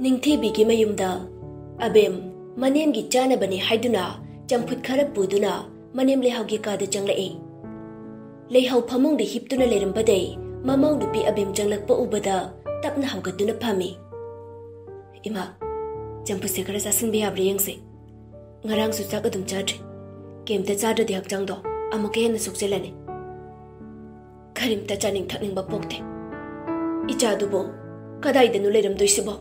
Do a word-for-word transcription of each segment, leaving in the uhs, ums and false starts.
ꯅꯤꯡꯊꯤꯕꯤꯒꯤ ꯃꯌꯨꯝꯗ ꯑꯕꯦꯝ ꯃꯅꯦꯝꯒꯤ ꯆꯥꯅꯕꯅꯤ ꯍꯥꯏꯗꯨꯅ ꯆꯝꯐꯨꯠ ꯈꯔ ꯄꯨꯗꯨꯅ ꯃꯅꯦꯝ ꯂꯩꯍꯥꯎꯒꯤ ꯀꯥꯗ ꯆꯪꯂꯛꯏ꯫ ꯂꯩꯍꯥꯎ ꯐꯃꯨꯡꯗ ꯍꯤꯞꯇꯨꯅ ꯂꯩꯔꯝꯕꯗꯩ ꯃꯃꯧ ꯅꯨꯄꯤ ꯑꯕꯦꯝ ꯆꯪꯂꯛꯄ ꯎꯕꯗ ꯇꯞꯅ ꯍꯧꯒꯠꯇꯨꯅ ꯐꯝꯃꯤ꯫ "ꯏꯃꯥ, ꯆꯝꯐꯨꯠꯁꯦ ꯈꯔ ꯆꯥꯁꯤꯟꯕ ꯌꯥꯕ꯭ꯔꯥ ꯌꯦꯡꯁꯦ꯫ ꯉꯔꯥꯡꯁꯨ ꯆꯥꯛ ꯑꯗꯨꯝ ꯆꯥꯗ꯭ꯔꯦ꯫ ꯀꯩꯝꯇ ꯆꯥꯗ꯭ꯔꯗꯤ ꯍꯛꯆꯥꯡꯗꯣ ꯑꯃꯨꯛꯀ ꯍꯦꯟꯅ ꯁꯣꯛꯆꯤꯜꯂꯅꯤ꯫ ꯀꯔꯤꯝꯇ ꯆꯥꯅꯤꯡ ꯊꯛꯅꯤꯡꯕ ꯄꯣꯛꯇꯦ꯫ ꯏꯆꯥꯗꯨꯕꯨ ꯀꯗꯥꯏꯗꯅꯣ ꯂꯩꯔꯝꯗꯣꯏꯁꯤꯕꯣ?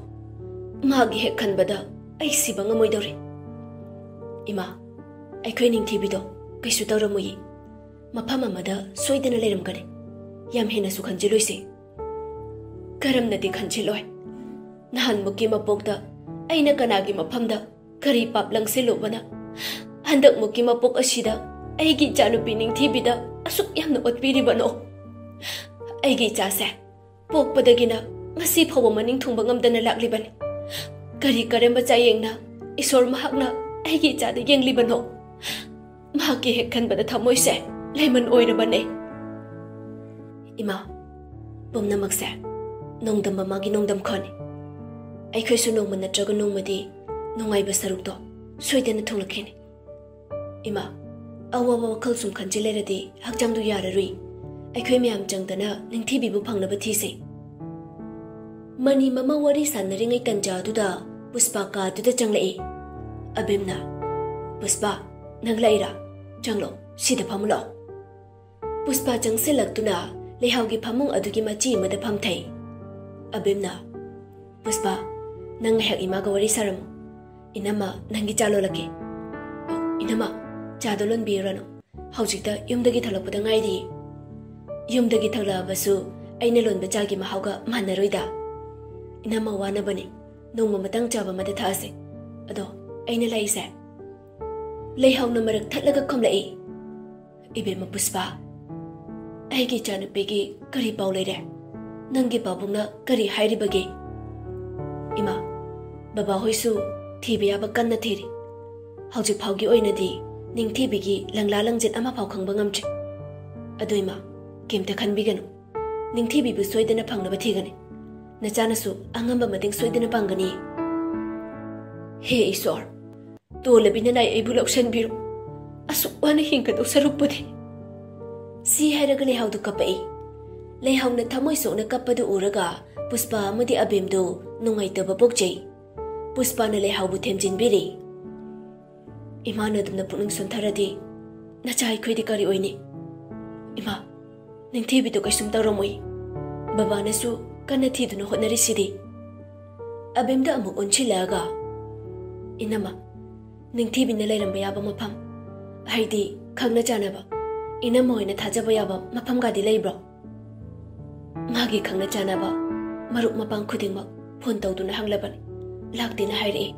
ꯃꯥꯒꯤ ꯍꯦꯛ ꯈꯟꯕꯗ ꯑꯩ ꯁꯤꯕ ꯉꯝꯃꯣꯏꯗꯧꯔꯦ꯫ ꯏꯃꯥ, ꯑꯩꯈꯣꯏ ꯅꯤꯡꯊꯤꯕꯤꯗꯣ ꯀꯩꯁꯨ ꯇꯧꯔꯝꯃꯣꯏꯌꯦ꯫ ꯃꯐꯝ ꯑꯃꯗ ꯁꯣꯏꯗꯅ ꯂꯩꯔꯝꯒꯅꯤ꯫ ꯌꯥꯝ ꯍꯦꯟꯅꯁꯨ ꯈꯟꯖꯤꯜꯂꯣꯏꯁꯦ꯫" "ꯀꯔꯝꯅꯗꯤ ꯈꯟꯖꯤꯜꯂꯣꯏ? ꯅꯍꯥꯟꯃꯨꯛꯀꯤ ꯃꯄꯣꯛꯇ ꯑꯩꯅ ꯀꯅꯥꯒꯤ ꯃꯐꯝꯗ ꯀꯔꯤ ꯄꯥꯞ ꯂꯪꯁꯤꯜꯂꯨꯕꯅ ꯍꯟꯗꯛꯃꯨꯛꯀꯤ ꯃꯄꯣꯛ ꯑꯁꯤꯗ ꯑꯩꯒꯤ ꯏꯆꯥꯅꯨꯄꯤ ꯅꯤꯡꯊꯤꯕꯤꯗ ꯑꯁꯨꯛ ꯌꯥꯝꯅ ꯑꯣꯠꯄꯤꯔꯤꯕꯅꯣ? ꯑꯩꯒꯤ ꯏꯆꯥꯁꯦ ꯄꯣꯛꯄꯗꯒꯤꯅ ꯉꯁꯤ ꯐꯥꯎꯕ ꯃꯅꯤꯡ ꯊꯨꯡꯕ ꯉꯝꯗꯅ ꯂꯥꯛꯂꯤꯕꯅꯤ꯫ ꯀꯔꯤ ꯀꯔꯝꯕ ꯆꯥꯌꯦꯡꯅ ꯏꯁꯣꯔ ꯃꯍꯥꯛꯅ ꯑꯩꯒꯤ ꯏꯆꯥꯗ ꯌꯦꯡꯂꯤꯕꯅꯣ? ꯃꯍꯥꯛꯀꯤ ꯍꯦꯛ ꯈꯟꯕꯗ ꯊꯃꯣꯏꯁꯦ ꯂꯩꯃꯟ ꯑꯣꯏꯔꯕꯅꯦ꯫" "ꯏꯃꯥ, ꯄꯨꯝꯅꯃꯛꯁꯦ ꯅꯣꯡꯗꯝꯕ ꯃꯥꯒꯤ ꯅꯣꯡꯗꯝꯈꯣꯟꯅꯤ꯫ ꯑꯩꯈꯣꯏꯁꯨ ꯅꯣꯡꯃ ꯅꯠꯇ꯭ꯔꯒ ꯅꯣꯡꯃꯗꯤ ꯅꯨꯡꯉꯥꯏꯕ ꯁꯔꯨꯛꯇꯣ ꯁꯣꯏꯗꯅ ꯊꯨꯡꯂꯛꯈꯤꯅꯤ꯫ ꯏꯃꯥ, ꯑꯋꯥꯕ ꯋꯥꯈꯜ ꯁꯨꯝ ꯈꯟꯖꯤꯜ ꯂꯩꯔꯗꯤ ꯍꯛꯆꯥꯡꯗꯨ ꯌꯥꯔꯔꯨꯏ꯫ ꯑꯩꯈꯣꯏ ꯃꯌꯥꯝ ꯆꯪꯗꯅ ꯅꯤꯡꯊꯤꯕꯤꯕꯨ ꯐꯪꯅꯕ ꯊꯤꯁꯤ꯫" ꯃꯅꯤ ꯃꯃꯧ ꯋꯥꯔꯤ ꯁꯥꯟꯅꯔꯤꯉꯩ ꯇꯟꯖꯥ ꯑꯗꯨꯗ ꯄꯨꯁꯄꯥ ꯀꯥꯗꯨꯗ ꯆꯪꯂꯛꯏ꯫ ꯑꯕꯦꯝꯅ, "ꯄꯨꯁꯄꯥ, ꯅꯪ ꯂꯥꯛꯏꯔꯥ? ꯆꯪꯂꯣ, ꯁꯤꯗ ꯐꯝꯃꯨ ꯂꯥꯛꯑꯣ꯫" ꯄꯨꯁꯄꯥ ꯆꯪꯁꯤꯜꯂꯛꯇꯨꯅ ꯂꯩꯍꯥꯎꯒꯤ ꯐꯃꯨꯡ ꯑꯗꯨꯒꯤ ꯃꯆꯤ ꯑꯃꯗ ꯐꯝꯊꯩ꯫ ꯑꯕꯦꯝꯅ, "ꯄꯨꯁꯄꯥ, ꯅꯪ ꯉꯥꯏꯍꯥꯛ ꯏꯃꯥꯒ ꯋꯥꯔꯤ ꯁꯥꯔꯝꯃꯨ꯫ ꯏꯅꯝꯃ, ꯅꯪꯒꯤ ꯆꯥ ꯂꯣꯜꯂꯛꯀꯦ꯫" "ꯑꯣ, ꯏꯅꯝꯃ, ꯆꯥꯗꯣ ꯂꯣꯟꯕꯤꯔꯨꯔꯅꯨ꯫ ꯍꯧꯖꯤꯛꯇ ꯌꯨꯝꯗꯒꯤ ꯊꯣꯛꯂꯛꯄꯗ ꯉꯥꯏꯔꯤꯌꯦ꯫ ꯌꯨꯝꯗꯒꯤ ꯊꯣꯛꯂꯛꯑꯕꯁꯨ ꯑꯩꯅ ꯂꯣꯟꯕ ꯆꯥꯒꯤ ꯃꯍꯥꯎꯒ ꯃꯥꯟꯅꯔꯣꯏꯗ꯫ ꯏꯅꯝꯃ ꯋꯥꯅꯕꯅꯤ꯫ ꯅꯣꯡꯃ ꯃꯇꯥꯡ ꯆꯥꯕ ꯑꯃꯗ ꯊꯛꯑꯁꯦ꯫ ꯑꯗꯣ ꯑꯩꯅ ꯂꯥꯛꯏꯁꯦ꯫" ꯂꯩꯍꯥꯎꯅ ꯃꯔꯛ ꯊꯠꯂꯒ ꯈꯨꯝꯂꯛꯏ꯫ "ꯏꯕꯦꯝꯃ ꯄꯨꯁꯄꯥ, ꯑꯩꯒꯤ ꯏꯆꯥꯅꯨꯄꯤꯒꯤ ꯀꯔꯤ ꯄꯥꯎ ꯂꯩꯔꯦ? ꯅꯪꯒꯤ ꯄꯥꯕꯨꯡꯅ ꯀꯔꯤ ꯍꯥꯏꯔꯤꯕꯒꯦ?" "ꯏꯃꯥ, ꯕꯕꯥꯍꯣꯏꯁꯨ ꯊꯤꯕ ꯌꯥꯕ ꯀꯟꯅ ꯊꯤꯔꯤ꯫ ꯍꯧꯖꯤꯛ ꯐꯥꯎꯒꯤ ꯑꯣꯏꯅꯗꯤ ꯅꯤꯡꯊꯤꯕꯤꯒꯤ ꯂꯪꯂꯥ ꯂꯪꯖꯦꯠ ꯑꯃꯐꯥꯎ ꯈꯪꯕ ꯉꯝꯗ꯭ꯔꯤ꯫ ꯑꯗꯨ ꯏꯃꯥ, ꯀꯩꯝꯇ ꯈꯟꯕꯤꯒꯅꯨ꯫ ꯅꯤꯡꯊꯤꯕꯤꯕꯨ ꯁꯣꯏꯗꯅ ꯐꯪꯅꯕ ꯊꯤꯒꯅꯤ꯫ ꯅꯆꯥꯅꯁꯨ ꯑꯉꯝꯕ ꯃꯇꯦꯡ ꯁꯣꯏꯗꯅ ꯄꯥꯡꯒꯅꯤ꯫ ꯍꯦ ꯏꯁꯣꯔ, ꯇꯣꯜꯂꯕꯤ ꯅꯅꯥꯏ ꯑꯩꯕꯨ ꯂꯧꯁꯤꯟꯕꯤꯔꯣ꯫ ꯑꯁꯨꯛ ꯋꯥꯅ ꯍꯤꯡꯒꯗꯧ ꯁꯔꯨꯛꯄꯨꯗꯤ꯫ ꯁꯤ ꯍꯥꯏꯔꯒ ꯂꯩꯍꯥꯎꯗꯨ ꯀꯞꯄꯛꯏ꯫ ꯂꯩꯍꯥꯎꯅ ꯊꯃꯣꯏ ꯁꯣꯛꯅ ꯀꯞꯄꯗꯨ ꯎꯔꯒ ꯄꯨꯁꯄꯥ ꯑꯃꯗꯤ ꯑꯕꯦꯝꯗꯨ ꯅꯨꯡꯉꯥꯏꯇꯕ ꯄꯣꯛꯆꯩ꯫ ꯄꯨꯁꯄꯥꯅ ꯂꯩꯍꯥꯎꯕꯨ ꯊꯦꯝꯖꯤꯟꯕꯤꯔꯤ꯫ ꯏꯃꯥꯅ ꯑꯗꯨꯝꯅ ꯄꯨꯛꯅꯤꯡ ꯁꯣꯟꯊꯔꯗꯤ ꯅꯆꯥ ꯑꯩꯈꯣꯏꯗꯤ ꯀꯔꯤ ꯑꯣꯏꯅꯤ? ꯏꯃꯥ, ꯅꯤꯡꯊꯤꯕꯤꯗꯨ ꯀꯩꯁꯨꯝ ꯇꯧꯔꯝꯃꯣꯏ꯫ ꯕꯕꯥꯅꯁꯨ ꯀꯟꯅ ꯊꯤꯗꯨꯅ ꯍꯣꯠꯅꯔꯤꯁꯤꯗꯤ꯫ ꯑꯕꯦꯝꯗ ꯑꯃꯨꯛ ꯑꯣꯟꯁꯤꯜꯂꯛꯑꯒ, ꯏꯅꯝꯃ, ꯅꯤꯡꯊꯤꯕꯤꯅ ꯂꯩꯔꯝꯕ ꯌꯥꯕ ꯃꯐꯝ, ꯍꯥꯏꯗꯤ ꯈꯪꯅ ꯆꯥꯟꯅꯕ, ꯏꯅꯝꯃ ꯍꯣꯏꯅ ꯊꯥꯖꯕ ꯌꯥꯕ ꯃꯐꯝꯒꯗꯤ ꯂꯩꯕ꯭ꯔꯣ? ꯃꯥꯒꯤ ꯈꯪꯅ ꯆꯥꯟꯅꯕ ꯃꯔꯨꯞ ꯃꯄꯥꯡ ꯈꯨꯗꯤꯡꯃꯛ ꯐꯣꯟ ꯇꯧꯗꯨꯅ ꯍꯪꯂꯕꯅꯤ, ꯂꯥꯛꯇꯦꯅ ꯍꯥꯏꯔꯛꯏ꯫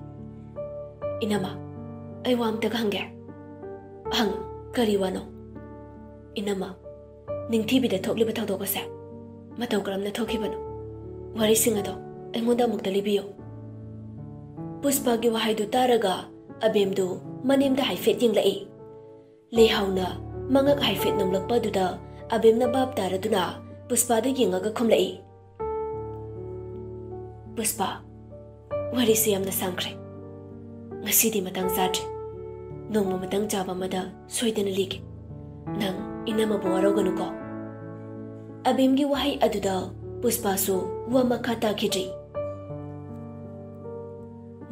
ꯏꯅꯝꯃ, ꯑꯩ ꯋꯥ ꯑꯝꯇꯒ ꯍꯪꯒꯦ꯫ ꯍꯪꯉꯨ, ꯀꯔꯤ ꯋꯥꯅꯣ? ꯏꯅꯝꯃ, ꯅꯤꯡꯊꯤꯕꯤꯗ ꯊꯣꯛꯂꯤꯕ ꯊꯧꯗꯣꯛ ꯑꯁꯦ ꯃꯇꯧ ꯀꯔꯝꯅ ꯊꯣꯛꯈꯤꯕꯅꯣ? ꯋꯥꯔꯤꯁꯤꯡ ꯑꯗꯣ ꯑꯩꯉꯣꯟꯗ ꯑꯃꯨꯛꯇ ꯂꯤꯕꯤꯌꯨ꯫ ꯄꯨꯁꯄꯥꯒꯤ ꯋꯥꯍꯩꯗꯨ ꯇꯥꯔꯒ ꯑꯕꯦꯝꯗꯨ ꯃꯅꯤꯡꯗ ꯍꯥꯏꯐꯦꯠ ꯌꯦꯡꯂꯛꯏ꯫ ꯂꯩꯍꯥꯎꯅ ꯃꯉꯛ ꯍꯥꯏꯐꯦꯠ ꯅꯣꯝꯂꯛꯄ ꯑꯗꯨꯗ ꯑꯕꯦꯝꯅ ꯚꯥꯞ ꯇꯥꯔꯗꯨꯅ ꯄꯨꯁꯄꯥꯗ ꯌꯦꯡꯉꯒ ꯈꯨꯝꯂꯛꯏ꯫ ꯄꯨꯁꯄꯥ, ꯋꯥꯔꯤꯁꯦ ꯌꯥꯝꯅ ꯁꯥꯡꯈ꯭ꯔꯦ꯫ ꯉꯁꯤꯗꯤ ꯃꯇꯥꯡ ꯆꯥꯗ꯭ꯔꯦ꯫ ꯅꯣꯡꯃ ꯃꯇꯥꯡ ꯆꯥꯕ ꯑꯃꯗ ꯁꯣꯏꯗꯅ ꯂꯤꯒꯦ꯫ ꯅꯪ ꯏꯅꯝꯃꯕꯨ ꯋꯥꯔꯧꯒꯅꯨꯀꯣ꯫ ꯑꯕꯦꯝꯒꯤ ꯋꯥꯍꯩ ꯑꯗꯨꯗ ꯄꯨꯁꯄꯥꯁꯨ ꯋꯥ ꯃꯈꯥ ꯇꯥꯈꯤꯗ꯭ꯔꯤ꯫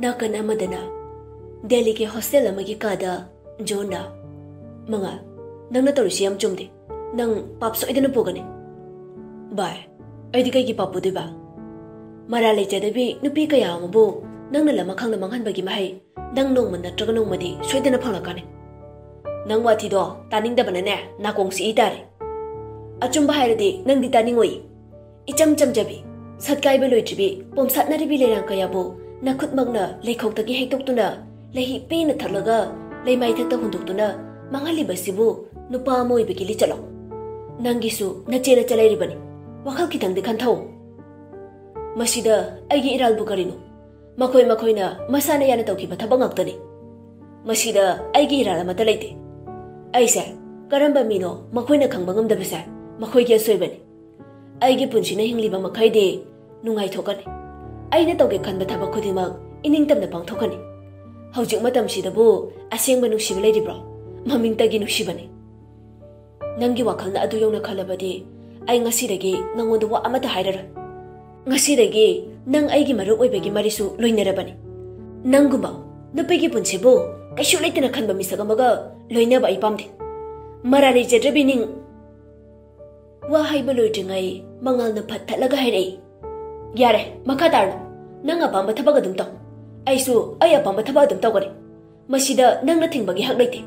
ꯅꯥꯀꯟ ꯑꯃꯗꯅ ꯗꯦꯜꯂꯤꯒꯤ ꯍꯣꯁꯇꯦꯜ ꯑꯃꯒꯤ ꯀꯥꯗ ꯖꯣꯟꯅ, "ꯃꯉꯥꯜ, ꯅꯪꯅ ꯇꯧꯔꯤꯁꯤ ꯌꯥꯝ ꯆꯨꯝꯗꯦ꯫ ꯅꯪ ꯄꯥꯞ ꯁꯣꯏꯗꯅ ꯄꯨꯒꯅꯤ꯫" "ꯚꯥꯏ, ꯑꯩꯗꯤ ꯀꯩꯒꯤ ꯄꯥꯞ ꯄꯨꯗꯣꯏꯕ? ꯃꯔꯥꯜ ꯂꯩꯖꯗꯕꯤ ꯅꯨꯄꯤ ꯀꯌꯥ ꯑꯃꯕꯨ ꯅꯪꯅ ꯂꯃꯈꯥꯡꯗ ꯃꯥꯡꯍꯟꯕꯒꯤ ꯃꯍꯩ ꯅꯪ ꯅꯣꯡꯃ ꯅꯠꯇ꯭ꯔꯒ ꯅꯣꯡꯃꯗꯤ ꯁꯣꯏꯗꯅ ꯐꯪꯂꯛꯀꯅꯤ꯫ ꯅꯪ ꯋꯥꯊꯤꯗꯣ ꯇꯥꯅꯤꯡꯗꯕꯅꯅꯦ ꯅꯥꯀꯣꯡ ꯁꯤꯛꯏ ꯇꯥꯔꯦ꯫ ꯑꯆꯨꯝꯕ ꯍꯥꯏꯔꯗꯤ ꯅꯪꯗꯤ ꯇꯥꯅꯤꯡꯉꯣꯏ꯫ ꯏꯆꯝ ꯆꯝꯖꯕꯤ, ꯁꯛꯀꯥꯏꯕ ꯂꯣꯏꯗ꯭ꯔꯤꯕꯤ, ꯄꯣꯝꯁꯥꯠꯅꯔꯤꯕꯤ ꯂꯩꯔꯥꯡ ꯀꯌꯥꯕꯨ ꯅꯈꯨꯠꯃꯛꯅ ꯂꯩꯈꯣꯛꯇꯒꯤ ꯍꯩꯗꯣꯛꯇꯨꯅ, ꯂꯩꯍꯤ ꯄꯦꯟꯅ ꯊꯛꯂꯒ ꯂꯩꯃꯥꯏꯊꯛꯇ ꯍꯨꯟꯗꯣꯛꯇꯨꯅ ꯃꯥꯡꯍꯜꯂꯤꯕꯁꯤꯕꯨ ꯅꯨꯄꯥ ꯑꯃ ꯑꯣꯏꯕꯒꯤ ꯂꯤꯆꯠꯂꯣ? ꯅꯪꯒꯤꯁꯨ ꯅꯆꯦ ꯅꯆꯥ ꯂꯩꯔꯤꯕꯅꯤ꯫ ꯋꯥꯈꯜ ꯈꯤꯇꯪꯗꯤ ꯈꯟꯊꯧ꯫ ꯃꯁꯤꯗ ꯑꯩꯒꯤ ꯏꯔꯥꯜꯕꯨ ꯀꯔꯤꯅꯣ? ꯃꯈꯣꯏ ꯃꯈꯣꯏꯅ ꯃꯁꯥꯅ ꯌꯥꯅ ꯇꯧꯈꯤꯕ ꯊꯕꯛ ꯉꯥꯛꯇꯅꯤ꯫ ꯃꯁꯤꯗ ꯑꯩꯒꯤ ꯏꯔꯥꯜ ꯑꯃꯠꯇ ꯂꯩꯇꯦ꯫ ꯑꯩꯁꯦ ꯀꯔꯝꯕ ꯃꯤꯅꯣ ꯃꯈꯣꯏꯅ ꯈꯪꯕ ꯉꯝꯗꯕꯁꯦ ꯃꯈꯣꯏꯒꯤ ꯑꯁꯣꯏꯕꯅꯤ꯫ ꯑꯩꯒꯤ ꯄꯨꯟꯁꯤꯅ ꯍꯤꯡꯂꯤꯕ ꯃꯈꯩꯗꯤ ꯅꯨꯡꯉꯥꯏꯊꯣꯛꯀꯅꯤ꯫ ꯑꯩꯅ ꯇꯧꯒꯦ ꯈꯟꯕ ꯊꯕꯛ ꯈꯨꯗꯤꯡꯃꯛ ꯏꯅꯤꯡꯇꯝꯅ ꯄꯥꯡꯊꯣꯛꯀꯅꯤ꯫ ꯍꯧꯖꯤꯛ ꯃꯇꯝꯁꯤꯗꯕꯨ ꯑꯁꯦꯡꯕ ꯅꯨꯡꯁꯤꯕ ꯂꯩꯔꯤꯕ꯭ꯔꯣ? ꯃꯃꯤꯡꯇꯒꯤ ꯅꯨꯡꯁꯤꯕꯅꯤ꯫ ꯅꯪꯒꯤ ꯋꯥꯈꯜꯅ ꯑꯗꯨ ꯌꯧꯅ ꯈꯜꯂꯕꯗꯤ ꯑꯩ ꯉꯁꯤꯗꯒꯤ ꯅꯪꯉꯣꯟꯗ ꯋꯥ ꯑꯃꯠꯇ ꯍꯥꯏꯔꯔꯣꯏ꯫ ꯉꯁꯤꯗꯒꯤ ꯅꯪ ꯑꯩꯒꯤ ꯃꯔꯨꯞ ꯑꯣꯏꯕꯒꯤ ꯃꯔꯤꯁꯨ ꯂꯣꯏꯅꯔꯕꯅꯤ꯫ ꯅꯪꯒꯨꯝꯕ ꯅꯨꯄꯤꯒꯤ ꯄꯨꯟꯁꯤꯕꯨ ꯀꯩꯁꯨ ꯂꯩꯇꯅ ꯈꯟꯕ ꯃꯤꯁꯛ ꯑꯃꯒ ꯂꯣꯏꯅꯕ ꯑꯩ ꯄꯥꯝꯗꯦ꯫ ꯃꯔꯥ ꯂꯩꯖꯗ꯭ꯔꯕꯤ ꯅꯤꯡ꯫ ꯋꯥ ꯍꯥꯏꯕ ꯂꯣꯏꯗ꯭ꯔꯤꯉꯩ ꯃꯉꯥꯜꯅ ꯐꯠ ꯊꯠꯂꯒ ꯍꯥꯏꯔꯛꯏ, "ꯌꯥꯔꯦ, ꯃꯈꯥ ꯇꯥꯔꯅꯨ꯫ ꯅꯪ ꯑꯄꯥꯝꯕ ꯊꯕꯛ ꯑꯗꯨꯝ ꯇꯧ꯫ ꯑꯩꯁꯨ ꯑꯩ ꯑꯄꯥꯝꯕ ꯊꯕꯛ ꯑꯗꯨꯝ ꯇꯧꯒꯅꯤ꯫ ꯃꯁꯤꯗ ꯅꯪꯅ ꯊꯤꯡꯕꯒꯤ ꯍꯛ ꯂꯩꯇꯦ꯫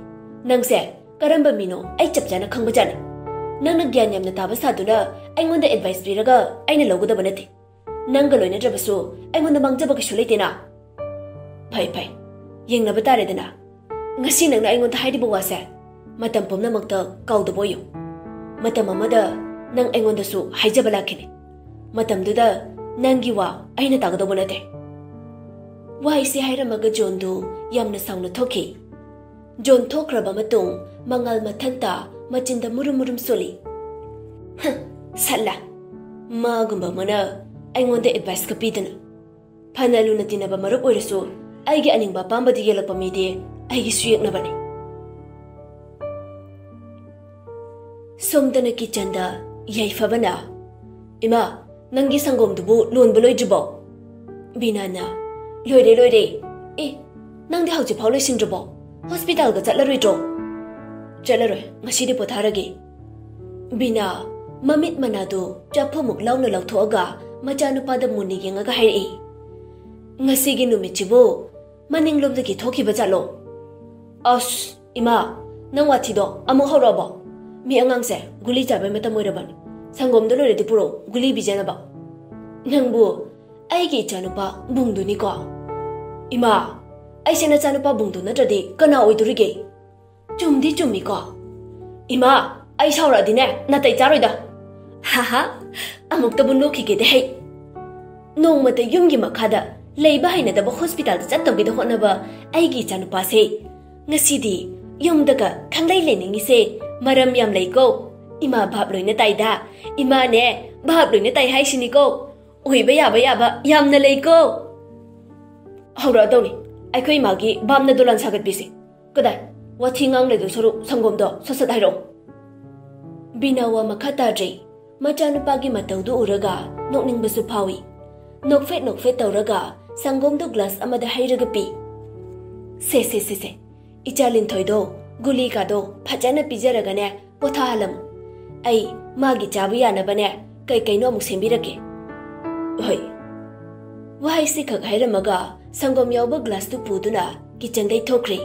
ꯅꯪꯁꯦ ꯀꯔꯝꯕ ꯃꯤꯅꯣ ꯑꯩ ꯆꯞ ꯆꯥꯅ ꯈꯪꯕꯖꯥꯠꯅꯤ꯫ ꯅꯪꯅ ꯒ꯭ꯌꯥꯟ ꯌꯥꯝꯅ ꯇꯥꯕ ꯁꯥꯗꯨꯅ ꯑꯩꯉꯣꯟꯗ ꯑꯦꯗꯚꯥꯏꯁ ꯄꯤꯔꯒ ꯑꯩꯅ ꯂꯧꯒꯗꯕ ꯅꯠꯇꯦ꯫ ꯅꯪꯒ ꯂꯣꯏꯅꯗ꯭ꯔꯕꯁꯨ ꯑꯩꯉꯣꯟꯗ ꯃꯥꯡꯖꯕ ꯀꯩꯁꯨ ꯂꯩꯇꯦꯅ꯫ ꯐꯩ, ꯐꯩ꯫ ꯌꯦꯡꯅꯕ ꯇꯥꯔꯦꯗꯅ꯫ ꯉꯁꯤ ꯅꯪꯅ ꯑꯩꯉꯣꯟꯗ ꯍꯥꯏꯔꯤꯕ ꯋꯥꯁꯦ ꯃꯇꯝ ꯄꯨꯝꯅꯃꯛꯇ ꯀꯥꯎꯗꯕ ꯑꯣꯏꯌꯨ꯫ ꯃꯇꯝ ꯑꯃꯗ ꯅꯪ ꯑꯩꯉꯣꯟꯗꯁꯨ ꯍꯥꯏꯖꯕ ꯂꯥꯛꯈꯤꯅꯤ꯫ ꯃꯇꯝꯗꯨꯗ ꯅꯪꯒꯤ ꯋꯥ ꯑꯩꯅ ꯇꯥꯒꯗꯧꯕ ꯅꯠꯇꯦ꯫" ꯋꯥꯍꯩꯁꯦ ꯍꯥꯏꯔꯝꯃꯒ ꯖꯣꯟꯗꯨ ꯌꯥꯝꯅ ꯁꯥꯎꯅ ꯊꯣꯛꯈꯤ꯫ ꯖꯣꯟ ꯊꯣꯛꯈ꯭ꯔꯕ ꯃꯇꯨꯡ ꯃꯉꯥꯜ ꯃꯊꯟꯇ ꯃꯆꯤꯟꯗ ꯃꯨꯔꯨꯝ ꯃꯨꯔꯨꯝ ꯁꯣꯜꯂꯤ꯫ "ꯍ, ꯁꯠꯂꯥ꯫ ꯃꯥꯒꯨꯝꯕ ꯑꯃꯅ ꯑꯩꯉꯣꯟꯗ ꯑꯦꯗꯚꯥꯏꯁꯀ ꯄꯤꯗꯅ꯫ ꯐꯅ ꯂꯨꯅ ꯇꯤꯟꯅꯕ ꯃꯔꯨꯞ ꯑꯣꯏꯔꯁꯨ ꯑꯩꯒꯤ ꯑꯅꯤꯡꯕ ꯑꯄꯥꯝꯕꯗꯤ ꯌꯦꯜꯂꯛꯄ ꯃꯤꯗꯤ ꯑꯩꯒꯤ ꯁꯨꯌꯦꯛꯅꯕꯅꯤ꯫" ꯁꯣꯝꯗꯅ ꯀꯤꯆꯟꯗ ꯌꯥꯏꯐꯕꯅ, "ꯏꯃꯥ, ꯅꯪꯒꯤ ꯁꯪꯒꯣꯝꯗꯨꯕꯨ ꯂꯣꯟꯕ ꯂꯣꯏꯗ꯭ꯔꯤꯕꯣ?" ꯕꯤꯅꯥꯅ, "ꯂꯣꯏꯔꯦ, ꯂꯣꯏꯔꯦ꯫ ꯑꯦ, ꯅꯪꯗꯤ ꯍꯧꯖꯤꯛꯐꯥꯎ ꯂꯣꯏꯁꯤꯟꯗ꯭ꯔꯕꯣ? ꯍꯣꯁꯄꯤꯇꯥꯜꯒ ꯆꯠꯂꯔꯣꯏꯗ꯭ꯔꯣ?" "ꯆꯠꯂꯔꯣꯏ, ꯉꯁꯤꯗꯤ ꯄꯣꯊꯥꯔꯒꯦ꯫" ꯕꯤꯅꯥ ꯃꯃꯤꯠ ꯃꯅꯥꯗꯨ ꯆꯐꯨꯃꯨꯛ ꯂꯥꯎꯅ ꯂꯧꯊꯣꯛꯑꯒ ꯃꯆꯥꯅꯨꯄꯥꯗ ꯃꯨꯟꯅ ꯌꯦꯡꯉꯒ ꯍꯥꯏꯔꯛꯏ, "ꯉꯁꯤꯒꯤ ꯅꯨꯃꯤꯠꯁꯤꯕꯨ ꯃꯅꯤꯡꯂꯣꯝꯗꯒꯤ ꯊꯣꯛꯈꯤꯕ ꯖꯥꯠꯂꯣ?" "ꯑꯁ, ꯏꯃꯥ, ꯅꯪ ꯋꯥꯊꯤꯗꯣ ꯑꯃꯨꯛ ꯍꯧꯔꯛꯑꯕꯣ? ꯃꯤ ꯑꯉꯥꯡꯁꯦ ꯒꯨꯂꯤ ꯆꯥꯕꯩ ꯃꯇꯝ ꯑꯣꯏꯔꯕꯅꯤ꯫ ꯁꯪꯒꯣꯝꯗꯣ ꯂꯣꯏꯔꯗꯤ ꯄꯨꯔꯛꯑꯣ, ꯒꯨꯂꯤ ꯄꯤꯖꯅꯕ꯫" "ꯅꯪꯕꯨ ꯑꯩꯒꯤ ꯏꯆꯥꯅꯨꯄꯥ ꯕꯨꯡꯗꯨꯅꯤꯀꯣ?" "ꯏꯃꯥ, ꯑꯩꯁꯦ ꯅꯆꯥꯅꯨꯄꯥ ꯕꯨꯡꯗꯨ ꯅꯠꯇ꯭ꯔꯗꯤ ꯀꯅꯥ ꯑꯣꯏꯗꯣꯔꯤꯒꯦ?" "ꯆꯨꯝꯗꯤ ꯆꯨꯝꯃꯤꯀꯣ?" "ꯏꯃꯥ, ꯑꯩ ꯁꯥꯎꯔꯛꯑꯗꯤꯅꯦ ꯅꯥꯇꯩ ꯆꯥꯔꯣꯏꯗ꯫" "ꯍꯥꯍꯥ, ꯑꯃꯨꯛꯇꯕꯨ ꯅꯣꯛꯈꯤꯒꯦꯗꯦ ꯍꯩ꯫ ꯅꯣꯡꯃꯇ ꯌꯨꯝꯒꯤ ꯃꯈꯥꯗ ꯂꯩꯕ ꯍꯩꯅꯗꯕ ꯍꯣꯁꯄꯤꯇꯥꯜꯗ ꯆꯠꯇꯧꯒꯦꯗ ꯍꯣꯠꯅꯕ ꯑꯩꯒꯤ ꯏꯆꯥꯅꯨꯄꯥꯁꯦ ꯉꯁꯤꯗꯤ ꯌꯨꯝꯗꯒ ꯈꯪꯂꯩ ꯂꯩꯅꯤꯡꯉꯤꯁꯦ ꯃꯔꯝ ꯌꯥꯝ ꯂꯩꯀꯣ꯫ ꯏꯃꯥ ꯚꯥꯞ ꯂꯣꯏꯅ ꯇꯥꯏꯗ꯫ ꯏꯃꯥꯅꯦ ꯚꯥꯞ ꯂꯣꯏꯅ ꯇꯥꯏ ꯍꯥꯏꯁꯤꯅꯤꯀꯣ꯫ ꯑꯣꯏꯕ ꯌꯥꯕ ꯌꯥꯕ ꯌꯥꯝꯅ ꯂꯩꯀꯣ꯫ ꯍꯧꯔꯛꯑꯗꯧꯅꯤ ꯑꯩꯈꯣꯏ ꯏꯃꯥꯒꯤ ꯕꯥꯞꯅ ꯗꯣꯂꯥꯟ ꯁꯥꯒꯠꯄꯤꯁꯦ꯫ ꯀꯗꯥꯏ? ꯋꯥꯊꯤ ꯉꯥꯡ ꯂꯩꯗꯧ ꯁꯔꯨꯛ ꯁꯪꯒꯣꯝꯗꯣ ꯁꯠ ꯁꯠ ꯍꯥꯏꯔꯛꯑꯣ꯫ ꯕꯤꯅꯥ ꯋꯥ ꯃꯈꯥ ꯇꯥꯗ꯭ꯔꯦ꯫ ꯃꯆꯥꯅꯨꯄꯥꯒꯤ ꯃꯇꯧꯗꯨ ꯎꯔꯒ ꯅꯣꯛꯅꯤꯡꯕꯁꯨ ꯐꯥꯎꯏ꯫ ꯅꯣꯛꯐꯦꯠ ꯅꯣꯛꯐꯦꯠ ꯇꯧꯔꯒ ꯁꯪꯒꯣꯝꯗꯨ ꯒ꯭ꯂꯥꯁ ꯑꯃꯗ ꯍꯩꯔꯒ ꯄꯤ꯫ "ꯁꯦ, ꯁꯦ, ꯁꯦ, ꯁꯦ, ꯏꯆꯥ ꯂꯤꯟꯊꯣꯏꯗꯣ ꯒꯨꯂꯤꯒꯗꯣ ꯐꯖꯅ ꯄꯤꯖꯔꯒꯅꯦ ꯄꯣꯊꯥꯍꯜꯂꯝꯃꯨ꯫ ꯑꯩ ꯃꯥꯒꯤ ꯆꯥꯕ ꯌꯥꯅꯕꯅꯦ ꯀꯩ ꯀꯩꯅꯣ ꯑꯃꯨꯛ ꯁꯦꯝꯕꯤꯔꯛꯀꯦ꯫ ꯍꯣꯏ꯫" ꯋꯥꯍꯩꯁꯤ ꯈꯛ ꯍꯥꯏꯔꯝꯃꯒ ꯁꯪꯒꯣꯝ ꯌꯥꯎꯕ ꯒ꯭ꯂꯥꯁꯇꯨ ꯄꯨꯗꯨꯅ ꯀꯤꯆꯟꯗꯩ ꯊꯣꯛꯈ꯭ꯔꯦ꯫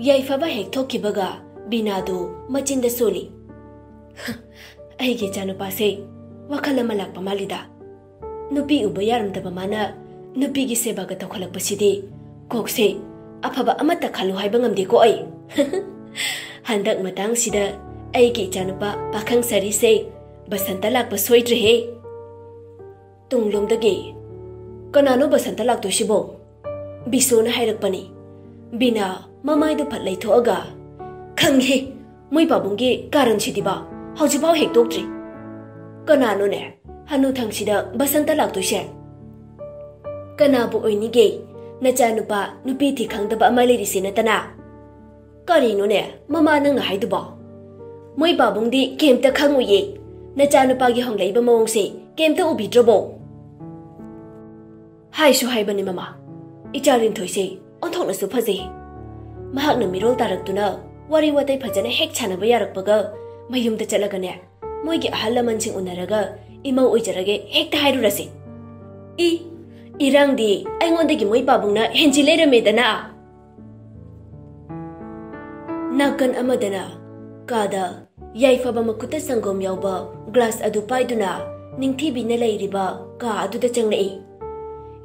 ꯌꯥꯏꯐꯕ ꯍꯦꯛ ꯊꯣꯛꯈꯤꯕꯒ ꯕꯤꯅꯥꯗꯨ ꯃꯆꯤꯟꯗ ꯁꯣꯜꯂꯤ꯫ "ꯑꯩꯒꯤ ꯏꯆꯥꯅꯨꯄꯥꯁꯦ ꯋꯥꯈꯜ ꯑꯃ ꯂꯥꯛꯄ ꯃꯥꯜꯂꯤꯗ꯫ ꯅꯨꯄꯤ ꯎꯕ ꯌꯥꯔꯝꯗꯕ ꯃꯥꯅ ꯅꯨꯄꯤꯒꯤ ꯁꯦꯕꯥꯒ ꯇꯧꯈꯠꯂꯛꯄꯁꯤꯗꯤ ꯀꯣꯛꯁꯦ ꯑꯐꯕ ꯑꯃꯠꯇ ꯈꯜꯂꯨ ꯍꯥꯏꯕ ꯉꯝꯗꯦꯀꯣ ꯑꯩ꯫ ꯍꯟꯗꯛ ꯃꯇꯥꯡꯁꯤꯗ ꯑꯩꯒꯤ ꯏꯆꯥꯅꯨꯄꯥ ꯄꯥꯈꯪ ꯁꯥꯔꯤꯁꯦ ꯕꯁꯟꯇ ꯂꯥꯛꯄ ꯁꯣꯏꯗ꯭ꯔꯦꯍꯦ꯫" ꯇꯨꯡꯂꯣꯝꯗꯒꯤ, "ꯀꯅꯥꯅꯣ ꯕꯁꯟꯇ ꯂꯥꯛꯇꯣꯏꯁꯤꯕꯣ?" ꯕꯤꯁꯣꯅ ꯍꯥꯏꯔꯛꯄꯅꯤ꯫ ꯕꯤꯅꯥ ꯃꯃꯥꯏꯗꯨ ꯐꯠ ꯂꯩꯊꯣꯛꯑꯒ, "ꯈꯪꯉꯦ, ꯃꯣꯏ ꯄꯥꯕꯨꯡꯒꯤ ꯀꯥꯔꯟꯁꯤꯗꯤꯕ ꯍꯧꯖꯤꯛꯐꯥꯎ ꯍꯦꯛ ꯇꯣꯛꯇ꯭ꯔꯤ꯫ ꯀꯅꯥꯅꯣꯅꯦ ꯍꯅꯨꯊꯪꯁꯤꯗ ꯕꯁꯟꯇ ꯂꯥꯛꯇꯣꯏꯁꯦ? ꯀꯅꯥꯕꯨ ꯑꯣꯏꯅꯤꯒꯦ? ꯅꯆꯥꯅꯨꯄꯥ ꯅꯨꯄꯤ ꯊꯤ ꯈꯪꯗꯕ ꯑꯃ ꯂꯩꯔꯤꯁꯤ ꯅꯠꯇꯅ?" "ꯀꯔꯤꯅꯣꯅꯦ ꯃꯃꯥ ꯅꯪꯅ ꯍꯥꯏꯗꯨꯕꯣ? ꯃꯣꯏ ꯄꯥꯕꯨꯡꯗꯤ ꯀꯩꯝꯇ ꯈꯪꯉꯨꯏꯌꯦ꯫ ꯅꯆꯥꯅꯨꯄꯥꯒꯤ ꯍꯣꯡꯂꯛꯏꯕ ꯃꯑꯣꯡꯁꯦ ꯀꯩꯝꯇ ꯎꯕꯤꯗ꯭ꯔꯕꯣ?" "ꯍꯥꯏꯁꯨ ꯍꯥꯏꯕꯅꯤ ꯃꯃꯥ, ꯏꯆꯥ ꯂꯤꯟꯊꯣꯏꯁꯦ ꯑꯣꯟꯊꯣꯛꯅꯁꯨ ꯐꯖꯩ꯫ ꯃꯍꯥꯛꯅ ꯃꯤꯔꯣꯜ ꯇꯥꯔꯛꯇꯨꯅ ꯋꯥꯔꯤ ꯋꯥꯇꯥꯏ ꯐꯖꯅ ꯍꯦꯛ ꯁꯥꯟꯅꯕ ꯌꯥꯔꯛꯄꯒ ꯃꯌꯨꯝꯗ ꯆꯠꯂꯒꯅꯦ, ꯃꯣꯏꯒꯤ ꯑꯍꯜ ꯂꯃꯟꯁꯤꯡ ꯎꯅꯔꯒ ꯏꯃꯧ ꯑꯣꯏꯖꯔꯒꯦ ꯍꯦꯛꯇ ꯍꯥꯏꯔꯨꯔꯁꯤ꯫ ꯏ, ꯏꯔꯥꯡꯗꯤ ꯑꯩꯉꯣꯟꯗꯒꯤ ꯃꯣꯏ ꯄꯥꯕꯨꯡꯅ ꯍꯦꯟꯖꯤ ꯂꯩꯔꯝꯃꯦꯗꯅ꯫" ꯅꯥꯀꯟ ꯑꯃꯗꯅ ꯀꯥꯗ ꯌꯥꯏꯐꯕ ꯃꯈꯨꯠꯇ ꯁꯪꯒꯣꯝ ꯌꯥꯎꯕ ꯒ꯭ꯂꯥꯁ ꯑꯗꯨ ꯄꯥꯏꯗꯨꯅ ꯅꯤꯡꯊꯤꯕꯤꯅ ꯂꯩꯔꯤꯕ ꯀꯥ ꯑꯗꯨꯗ ꯆꯪꯂꯛꯏ꯫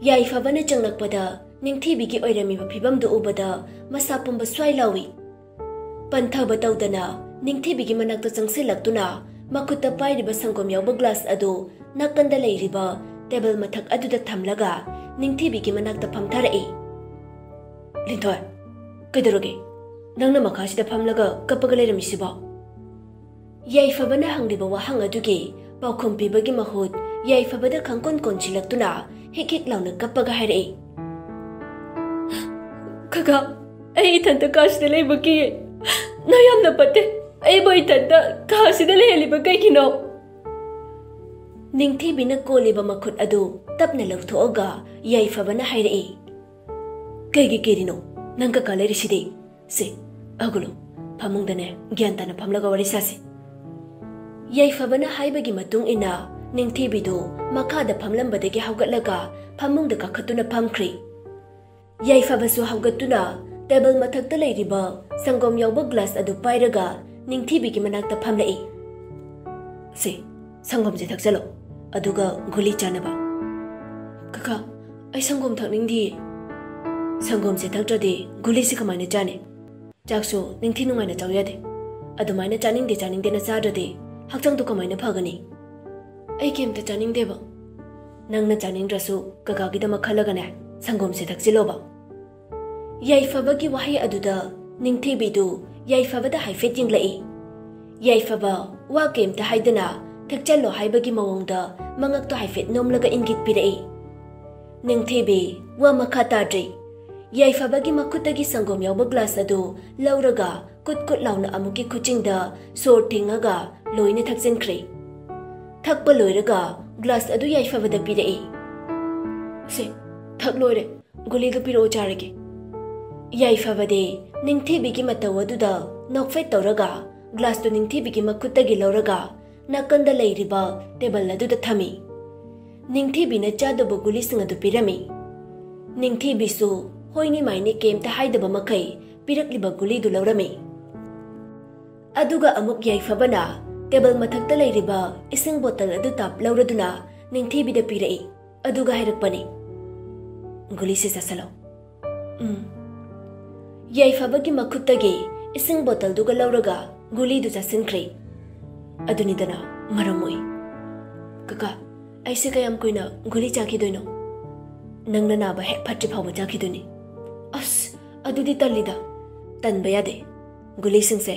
ꯌꯥꯏꯐꯕꯅ ꯆꯪꯂꯛꯄꯗ ꯅꯤꯡꯊꯤꯕꯤꯒꯤ ꯑꯣꯏꯔꯝꯃꯤꯕ ꯐꯤꯕꯝꯗꯨ ꯎꯕꯗ ꯃꯁꯥ ꯄꯨꯝꯕ ꯁ꯭ꯋꯥꯏ ꯂꯥꯎꯏ꯫ ꯄꯟꯊꯕ ꯇꯧꯗꯅ ꯅꯤꯡꯊꯤꯕꯤꯒꯤ ꯃꯅꯥꯛꯇ ꯆꯪꯁꯤꯜꯂꯛꯇꯨꯅ ꯃꯈꯨꯠꯇ ꯄꯥꯏꯔꯤꯕ ꯁꯪꯒꯣꯝ ꯌꯥꯎꯕ ꯒ꯭ꯂꯥꯁ ꯑꯗꯨ ꯅꯥꯀꯟꯗ ꯂꯩꯔꯤꯕ ꯇꯦꯕꯜ ꯃꯊꯛ ꯑꯗꯨꯗ ꯊꯝꯂꯒ ꯅꯤꯡꯊꯤꯕꯤꯒꯤ ꯃꯅꯥꯛꯇ ꯐꯝꯊꯔꯛꯏ꯫ "ꯂꯤꯟꯊꯣꯏ, ꯀꯩꯗꯧꯔꯒꯦ? ꯅꯪꯅ ꯃꯈꯥꯁꯤꯗ ꯐꯝꯂꯒ ꯀꯞꯄꯒ ꯂꯩꯔꯝꯃꯤꯁꯤꯕꯣ?" ꯌꯥꯏꯐꯕꯅ ꯍꯪꯂꯤꯕ ꯋꯥꯍꯪ ꯑꯗꯨꯒꯤ ꯄꯥꯎꯈꯨꯝ ꯄꯤꯕꯒꯤ ꯃꯍꯨꯠ ꯌꯥꯏꯐꯕꯗ ꯈꯪꯀꯣꯟ ꯀꯣꯟꯁꯤꯜꯂꯛꯇꯨꯅ ꯍꯤꯛ ꯍꯤꯛ ꯂꯥꯎꯅ ꯀꯞꯄꯒ ꯍꯥꯏꯔꯛꯏ, "ꯀꯀꯥ, ꯑꯩ ꯏꯊꯟꯇ ꯀꯥꯁꯤꯗ ꯂꯩꯕ ꯀꯤꯌꯦ꯫ ꯅꯣꯏ ꯌꯥꯝꯅ ꯐꯠꯇꯦ꯫ ꯑꯩꯕꯨ ꯏꯊꯟꯇ ꯀꯥꯁꯤꯗ ꯂꯩꯍꯜꯂꯤꯕ ꯀꯩꯒꯤꯅꯣ?" ꯅꯤꯡꯊꯤꯕꯤꯅ ꯀꯣꯜꯂꯤꯕ ꯃꯈꯨꯠ ꯑꯗꯨ ꯇꯞꯅ ꯂꯧꯊꯣꯛꯑꯒ ꯌꯥꯏꯐꯕꯅ ꯍꯥꯏꯔꯛꯏ, "ꯀꯩꯒꯤ ꯀꯤꯔꯤꯅꯣ? ꯅꯪ ꯀꯀꯥ ꯂꯩꯔꯤꯁꯤꯗꯤ꯫ ꯁꯦ, ꯍꯧꯒꯠꯂꯣ꯫ ꯐꯃꯨꯡꯗꯅꯦ, ꯒ꯭ꯌꯥꯟ ꯇꯥꯅ ꯐꯝꯂꯒ ꯋꯥꯔꯤ ꯁꯥꯁꯤ꯫" ꯌꯥꯏꯐꯕꯅ ꯍꯥꯏꯕꯒꯤ ꯃꯇꯨꯡ ꯏꯟꯅ ꯅꯤꯡꯊꯤꯕꯤꯗꯨ ꯃꯈꯥꯗ ꯐꯝꯂꯝꯕꯗꯒꯤ ꯍꯧꯒꯠꯂꯒ ꯐꯃꯨꯡꯗ ꯀꯥꯈꯠꯇꯨꯅ ꯐꯝꯈ꯭ꯔꯦ꯫ ꯌꯥꯏꯐꯕꯁꯨ ꯍꯧꯒꯠꯇꯨꯅ ꯇꯦꯕꯜ ꯃꯊꯛꯇ ꯂꯩꯔꯤꯕ ꯁꯪꯒꯣꯝ ꯌꯥꯎꯕ ꯒ꯭ꯂꯥꯁ ꯑꯗꯨ ꯄꯥꯏꯔꯒ ꯅꯤꯡꯊꯤꯕꯤꯒꯤ ꯃꯅꯥꯛꯇ ꯐꯝꯂꯛꯏ꯫ "ꯁꯦ, ꯁꯪꯒꯣꯝꯁꯦ ꯊꯛꯆꯜꯂꯣ, ꯑꯗꯨꯒ ꯒꯨꯂꯤ ꯆꯥꯅꯕ꯫" "ꯀꯀꯥ, ꯑꯩ ꯁꯪꯒꯣꯝ ꯊꯛꯅꯤꯡꯗꯤꯌꯦ꯫" "ꯁꯪꯒꯣꯝꯁꯦ ꯊꯛꯇ꯭ꯔꯗꯤ ꯒꯨꯂꯤꯁꯤ ꯀꯃꯥꯏꯅ ꯆꯥꯅꯤ? ꯆꯥꯛꯁꯨ ꯅꯤꯡꯊꯤ ꯅꯨꯡꯉꯥꯏꯅ ꯆꯥꯎ ꯌꯥꯗꯦ꯫ ꯑꯗꯨꯃꯥꯏꯅ ꯆꯥꯅꯤꯡꯗꯦ ꯆꯥꯅꯤꯡꯗꯦꯅ ꯆꯥꯗ꯭ꯔꯗꯤ ꯍꯛꯆꯥꯡꯗꯣ ꯀꯃꯥꯏꯅ ꯐꯒꯅꯤ?" "ꯑꯩ ꯀꯩꯝꯇ ꯆꯥꯅꯤꯡꯗꯦꯕ꯫" "ꯅꯪꯅ ꯆꯥꯅꯤꯡꯗ꯭ꯔꯁꯨ ꯀꯀꯥꯒꯤꯗꯃꯛ ꯈꯜꯂꯒꯅꯦ, ꯁꯪꯒꯣꯝꯁꯦ ꯊꯛꯆꯤꯜꯂꯣꯕ꯫" ꯌꯥꯏꯐꯕꯒꯤ ꯋꯥꯍꯩ ꯑꯗꯨꯗ ꯅꯤꯡꯊꯤꯕꯤꯗꯨ ꯌꯥꯏꯐꯕꯗ ꯍꯥꯏꯐꯦꯠ ꯌꯦꯡꯂꯛꯏ꯫ ꯌꯥꯏꯐꯕ ꯋꯥ ꯀꯩꯝꯇ ꯍꯥꯏꯗꯅ ꯊꯛꯆꯜꯂꯣ ꯍꯥꯏꯕꯒꯤ ꯃꯑꯣꯡꯗ ꯃꯉꯛꯇꯣ ꯍꯥꯏꯐꯦꯠ ꯅꯣꯝꯂꯒ ꯏꯪꯒꯤꯠ ꯄꯤꯔꯛꯏ꯫ ꯅꯤꯡꯊꯤꯕꯤ ꯋꯥ ꯃꯈꯥ ꯇꯥꯗ꯭ꯔꯤ꯫ ꯌꯥꯏꯐꯕꯒꯤ ꯃꯈꯨꯠꯇꯒꯤ ꯁꯪꯒꯣꯝ ꯌꯥꯎꯕ ꯒ꯭ꯂꯥꯁ ꯑꯗꯨ ꯂꯧꯔꯒ ꯀꯨꯠ ꯀꯨꯠ ꯂꯥꯎꯅ ꯑꯃꯨꯛꯀꯤ ꯈꯨꯆꯤꯡꯗ ꯁꯣꯔ ꯊꯤꯡꯉꯒ ꯂꯣꯏꯅ ꯊꯛꯆꯤꯟꯈ꯭ꯔꯦ꯫ ꯊꯛꯄ ꯂꯣꯏꯔꯒ ꯒ꯭ꯂꯥꯁ ꯑꯗꯨ ꯌꯥꯏꯐꯕꯗ ꯄꯤꯔꯛꯏ꯫ "ꯁꯦ, ꯊꯛ ꯂꯣꯏꯔꯦ꯫ ꯒꯨꯂꯤꯗꯨ ꯄꯤꯔꯛꯑꯣ, ꯆꯥꯔꯒꯦ꯫" ꯌꯥꯏꯐꯕꯗꯤ ꯅꯤꯡꯊꯤꯕꯤꯒꯤ ꯃꯇꯧ ꯑꯗꯨꯗ ꯅꯣꯛꯐꯦꯠ ꯇꯧꯔꯒ ꯒ꯭ꯂꯥꯁꯇꯨ ꯅꯤꯡꯊꯤꯕꯤꯒꯤ ꯃꯈꯨꯠꯇꯒꯤ ꯂꯧꯔꯒ ꯅꯥꯀꯟꯗ ꯂꯩꯔꯤꯕ ꯇꯦꯕꯜ ꯑꯗꯨꯗ ꯊꯝꯃꯤ꯫ ꯅꯤꯡꯊꯤꯕꯤꯅ ꯆꯥꯗꯧꯕ ꯒꯨꯂꯤꯁꯤꯡ ꯑꯗꯨ ꯄꯤꯔꯝꯃꯤ꯫ ꯅꯤꯡꯊꯤꯕꯤꯁꯨ ꯍꯣꯏꯅꯤ ꯃꯥꯏꯅꯤ ꯀꯩꯝꯇ ꯍꯥꯏꯗꯕ ꯃꯈꯩ ꯄꯤꯔꯛꯂꯤꯕ ꯒꯨꯂꯤꯗꯨ ꯂꯧꯔꯝꯃꯤ꯫ ꯑꯗꯨꯒ ꯑꯃꯨꯛ ꯌꯥꯏꯐꯕꯅ ꯇꯦꯕꯜ ꯃꯊꯛꯇ ꯂꯩꯔꯤꯕ ꯏꯁꯤꯡ ꯕꯣꯇꯜ ꯑꯗꯨ ꯇꯥꯞ ꯂꯧꯔꯗꯨꯅ ꯅꯤꯡꯊꯤꯕꯤꯗ ꯄꯤꯔꯛꯏ꯫ ꯑꯗꯨꯒ ꯍꯥꯏꯔꯛꯄꯅꯤ, "ꯒꯨꯂꯤꯁꯦ ꯆꯥꯁꯤꯜꯂꯣ꯫" "ꯎꯝ꯫" ꯌꯥꯏꯐꯕꯒꯤ ꯃꯈꯨꯠꯇꯒꯤ ꯏꯁꯤꯡ ꯕꯣꯇꯜꯗꯨꯒ ꯂꯧꯔꯒ ꯒꯨꯂꯤꯗꯨ ꯆꯥꯁꯤꯟꯈ꯭ꯔꯦ꯫ ꯑꯗꯨꯅꯤꯗꯅ ꯃꯔꯝ ꯑꯣꯏ꯫ "ꯀꯀꯥ, ꯑꯩꯁꯦ ꯀꯌꯥꯝ ꯀꯨꯏꯅ ꯒꯨꯂꯤ ꯆꯥꯈꯤꯗꯣꯏꯅꯣ?" "ꯅꯪꯅ ꯅꯥꯕ ꯍꯦꯛ ꯐꯠꯇ꯭ꯔꯤ ꯐꯥꯎꯕ ꯆꯥꯈꯤꯗꯣꯏꯅꯤ꯫" "ꯑꯁ, ꯑꯗꯨꯗꯤ ꯇꯜꯂꯤꯗ꯫" "ꯇꯟꯕ ꯌꯥꯗꯦ꯫ ꯒꯨꯂꯤꯁꯤꯡꯁꯦ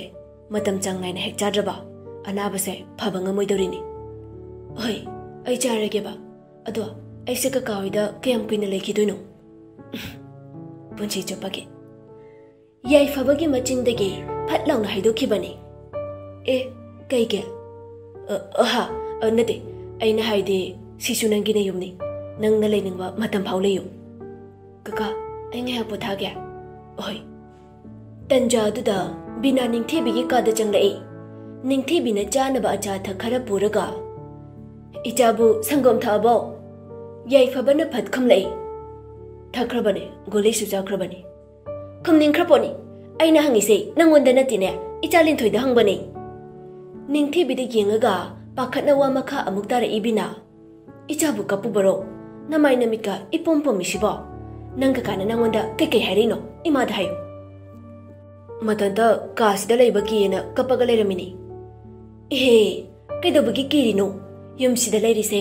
ꯃꯇꯝ ꯆꯥꯡ ꯅꯥꯏꯅ ꯍꯦꯛ ꯆꯥꯗ꯭ꯔꯕ ꯑꯅꯥꯕꯁꯦ ꯐꯕ ꯉꯝꯃꯣꯏꯗꯧꯔꯤꯅꯤ꯫" "ꯍꯣꯏ, ꯑꯩ ꯆꯥꯔꯒꯦꯕ꯫ ꯑꯗꯣ ꯑꯩꯁꯦ ꯀꯀꯥ ꯍꯣꯏꯗ ꯀꯌꯥꯝ ꯀꯨꯏꯅ ꯂꯩꯈꯤꯗꯣꯏꯅꯣ? ꯄꯨꯟꯁꯤ ꯆꯨꯞꯄꯒꯤ꯫ ꯌꯥꯏꯐꯕꯒꯤ ꯃꯆꯤꯟꯗꯒꯤ ꯐꯠ ꯂꯥꯎꯅ ꯍꯥꯏꯗꯣꯛꯈꯤꯕꯅꯤ꯫ "ꯑꯦ, ꯀꯩꯒꯤ?" "ꯑ, ꯑꯍꯥ, ꯑ, ꯅꯠꯇꯦ, ꯑꯩꯅ ꯍꯥꯏꯗꯤ ꯁꯤꯁꯨ ꯅꯪꯒꯤ ꯅꯌꯨꯝꯅꯤ, ꯅꯪꯅ ꯂꯩꯅꯤꯡꯕ ꯃꯇꯝ ꯐꯥꯎ ꯂꯩꯌꯨ꯫" "ꯀꯀꯥ, ꯑꯩ ꯉꯥꯏꯍꯥꯛ ꯄꯣꯊꯥꯒꯦ꯫" "ꯑꯍꯣꯏ꯫" ꯇꯟꯖꯥ ꯑꯗꯨꯗ ꯕꯤꯅꯥ ꯅꯤꯡꯊꯤꯕꯤꯒꯤ ꯀꯥꯗ ꯆꯪꯂꯛꯏ꯫ ꯅꯤꯡꯊꯤꯕꯤꯅ ꯆꯥꯅꯕ ꯑꯆꯥ ꯑꯊꯛ ꯈꯔ ꯄꯨꯔꯒ, "ꯏꯆꯥꯕꯨ ꯁꯪꯒꯣꯝ ꯊꯛꯑꯕꯣ?" ꯌꯥꯏꯐꯕꯅ ꯐꯠ ꯈꯨꯝꯂꯛꯏ꯫ "ꯊꯛꯈ꯭ꯔꯕꯅꯦ, ꯒꯨꯂꯤꯁꯨ ꯆꯥꯈ꯭ꯔꯕꯅꯦ꯫" "ꯈꯨꯝꯅꯤꯡꯈ꯭ꯔ ꯄꯣꯠꯅꯤ꯫ ꯑꯩꯅ ꯍꯪꯉꯤꯁꯦ ꯅꯪꯉꯣꯟꯗ ꯅꯠꯇꯦꯅꯦ, ꯏꯆꯥ ꯂꯤꯟꯊꯣꯏꯗ ꯍꯪꯕꯅꯦ꯫" ꯅꯤꯡꯊꯤꯕꯤꯗ ꯌꯦꯡꯉꯒ ꯄꯥꯈꯠꯅ ꯋꯥ ꯃꯈꯥ ꯑꯃꯨꯛ ꯇꯥꯔꯛꯏ ꯕꯤꯅꯥ꯫ "ꯏꯆꯥꯕꯨ ꯀꯞꯄꯨꯕꯔꯣ? ꯅꯃꯥꯏ ꯅꯃꯤꯠꯀ ꯏꯄꯣꯝ ꯄꯣꯝꯃꯤꯁꯤꯕꯣ? ꯅꯪ ꯀꯀꯥꯅ ꯅꯪꯉꯣꯟꯗ ꯀꯩꯀꯩ ꯍꯥꯏꯔꯛꯏꯅꯣ? ꯏꯃꯥꯗ ꯍꯥꯏꯌꯨ꯫" "ꯃꯊꯟꯇ ꯀꯥꯁꯤꯗ ꯂꯩꯕ ꯀꯤꯌꯦꯅ ꯀꯞꯄꯒ ꯂꯩꯔꯝꯃꯤꯅꯤ꯫" "ꯏꯍꯦ, ꯀꯩꯗꯧꯕꯒꯤ ꯀꯤꯔꯤꯅꯣ? ꯌꯨꯝꯁꯤꯗ ꯂꯩꯔꯤꯁꯦ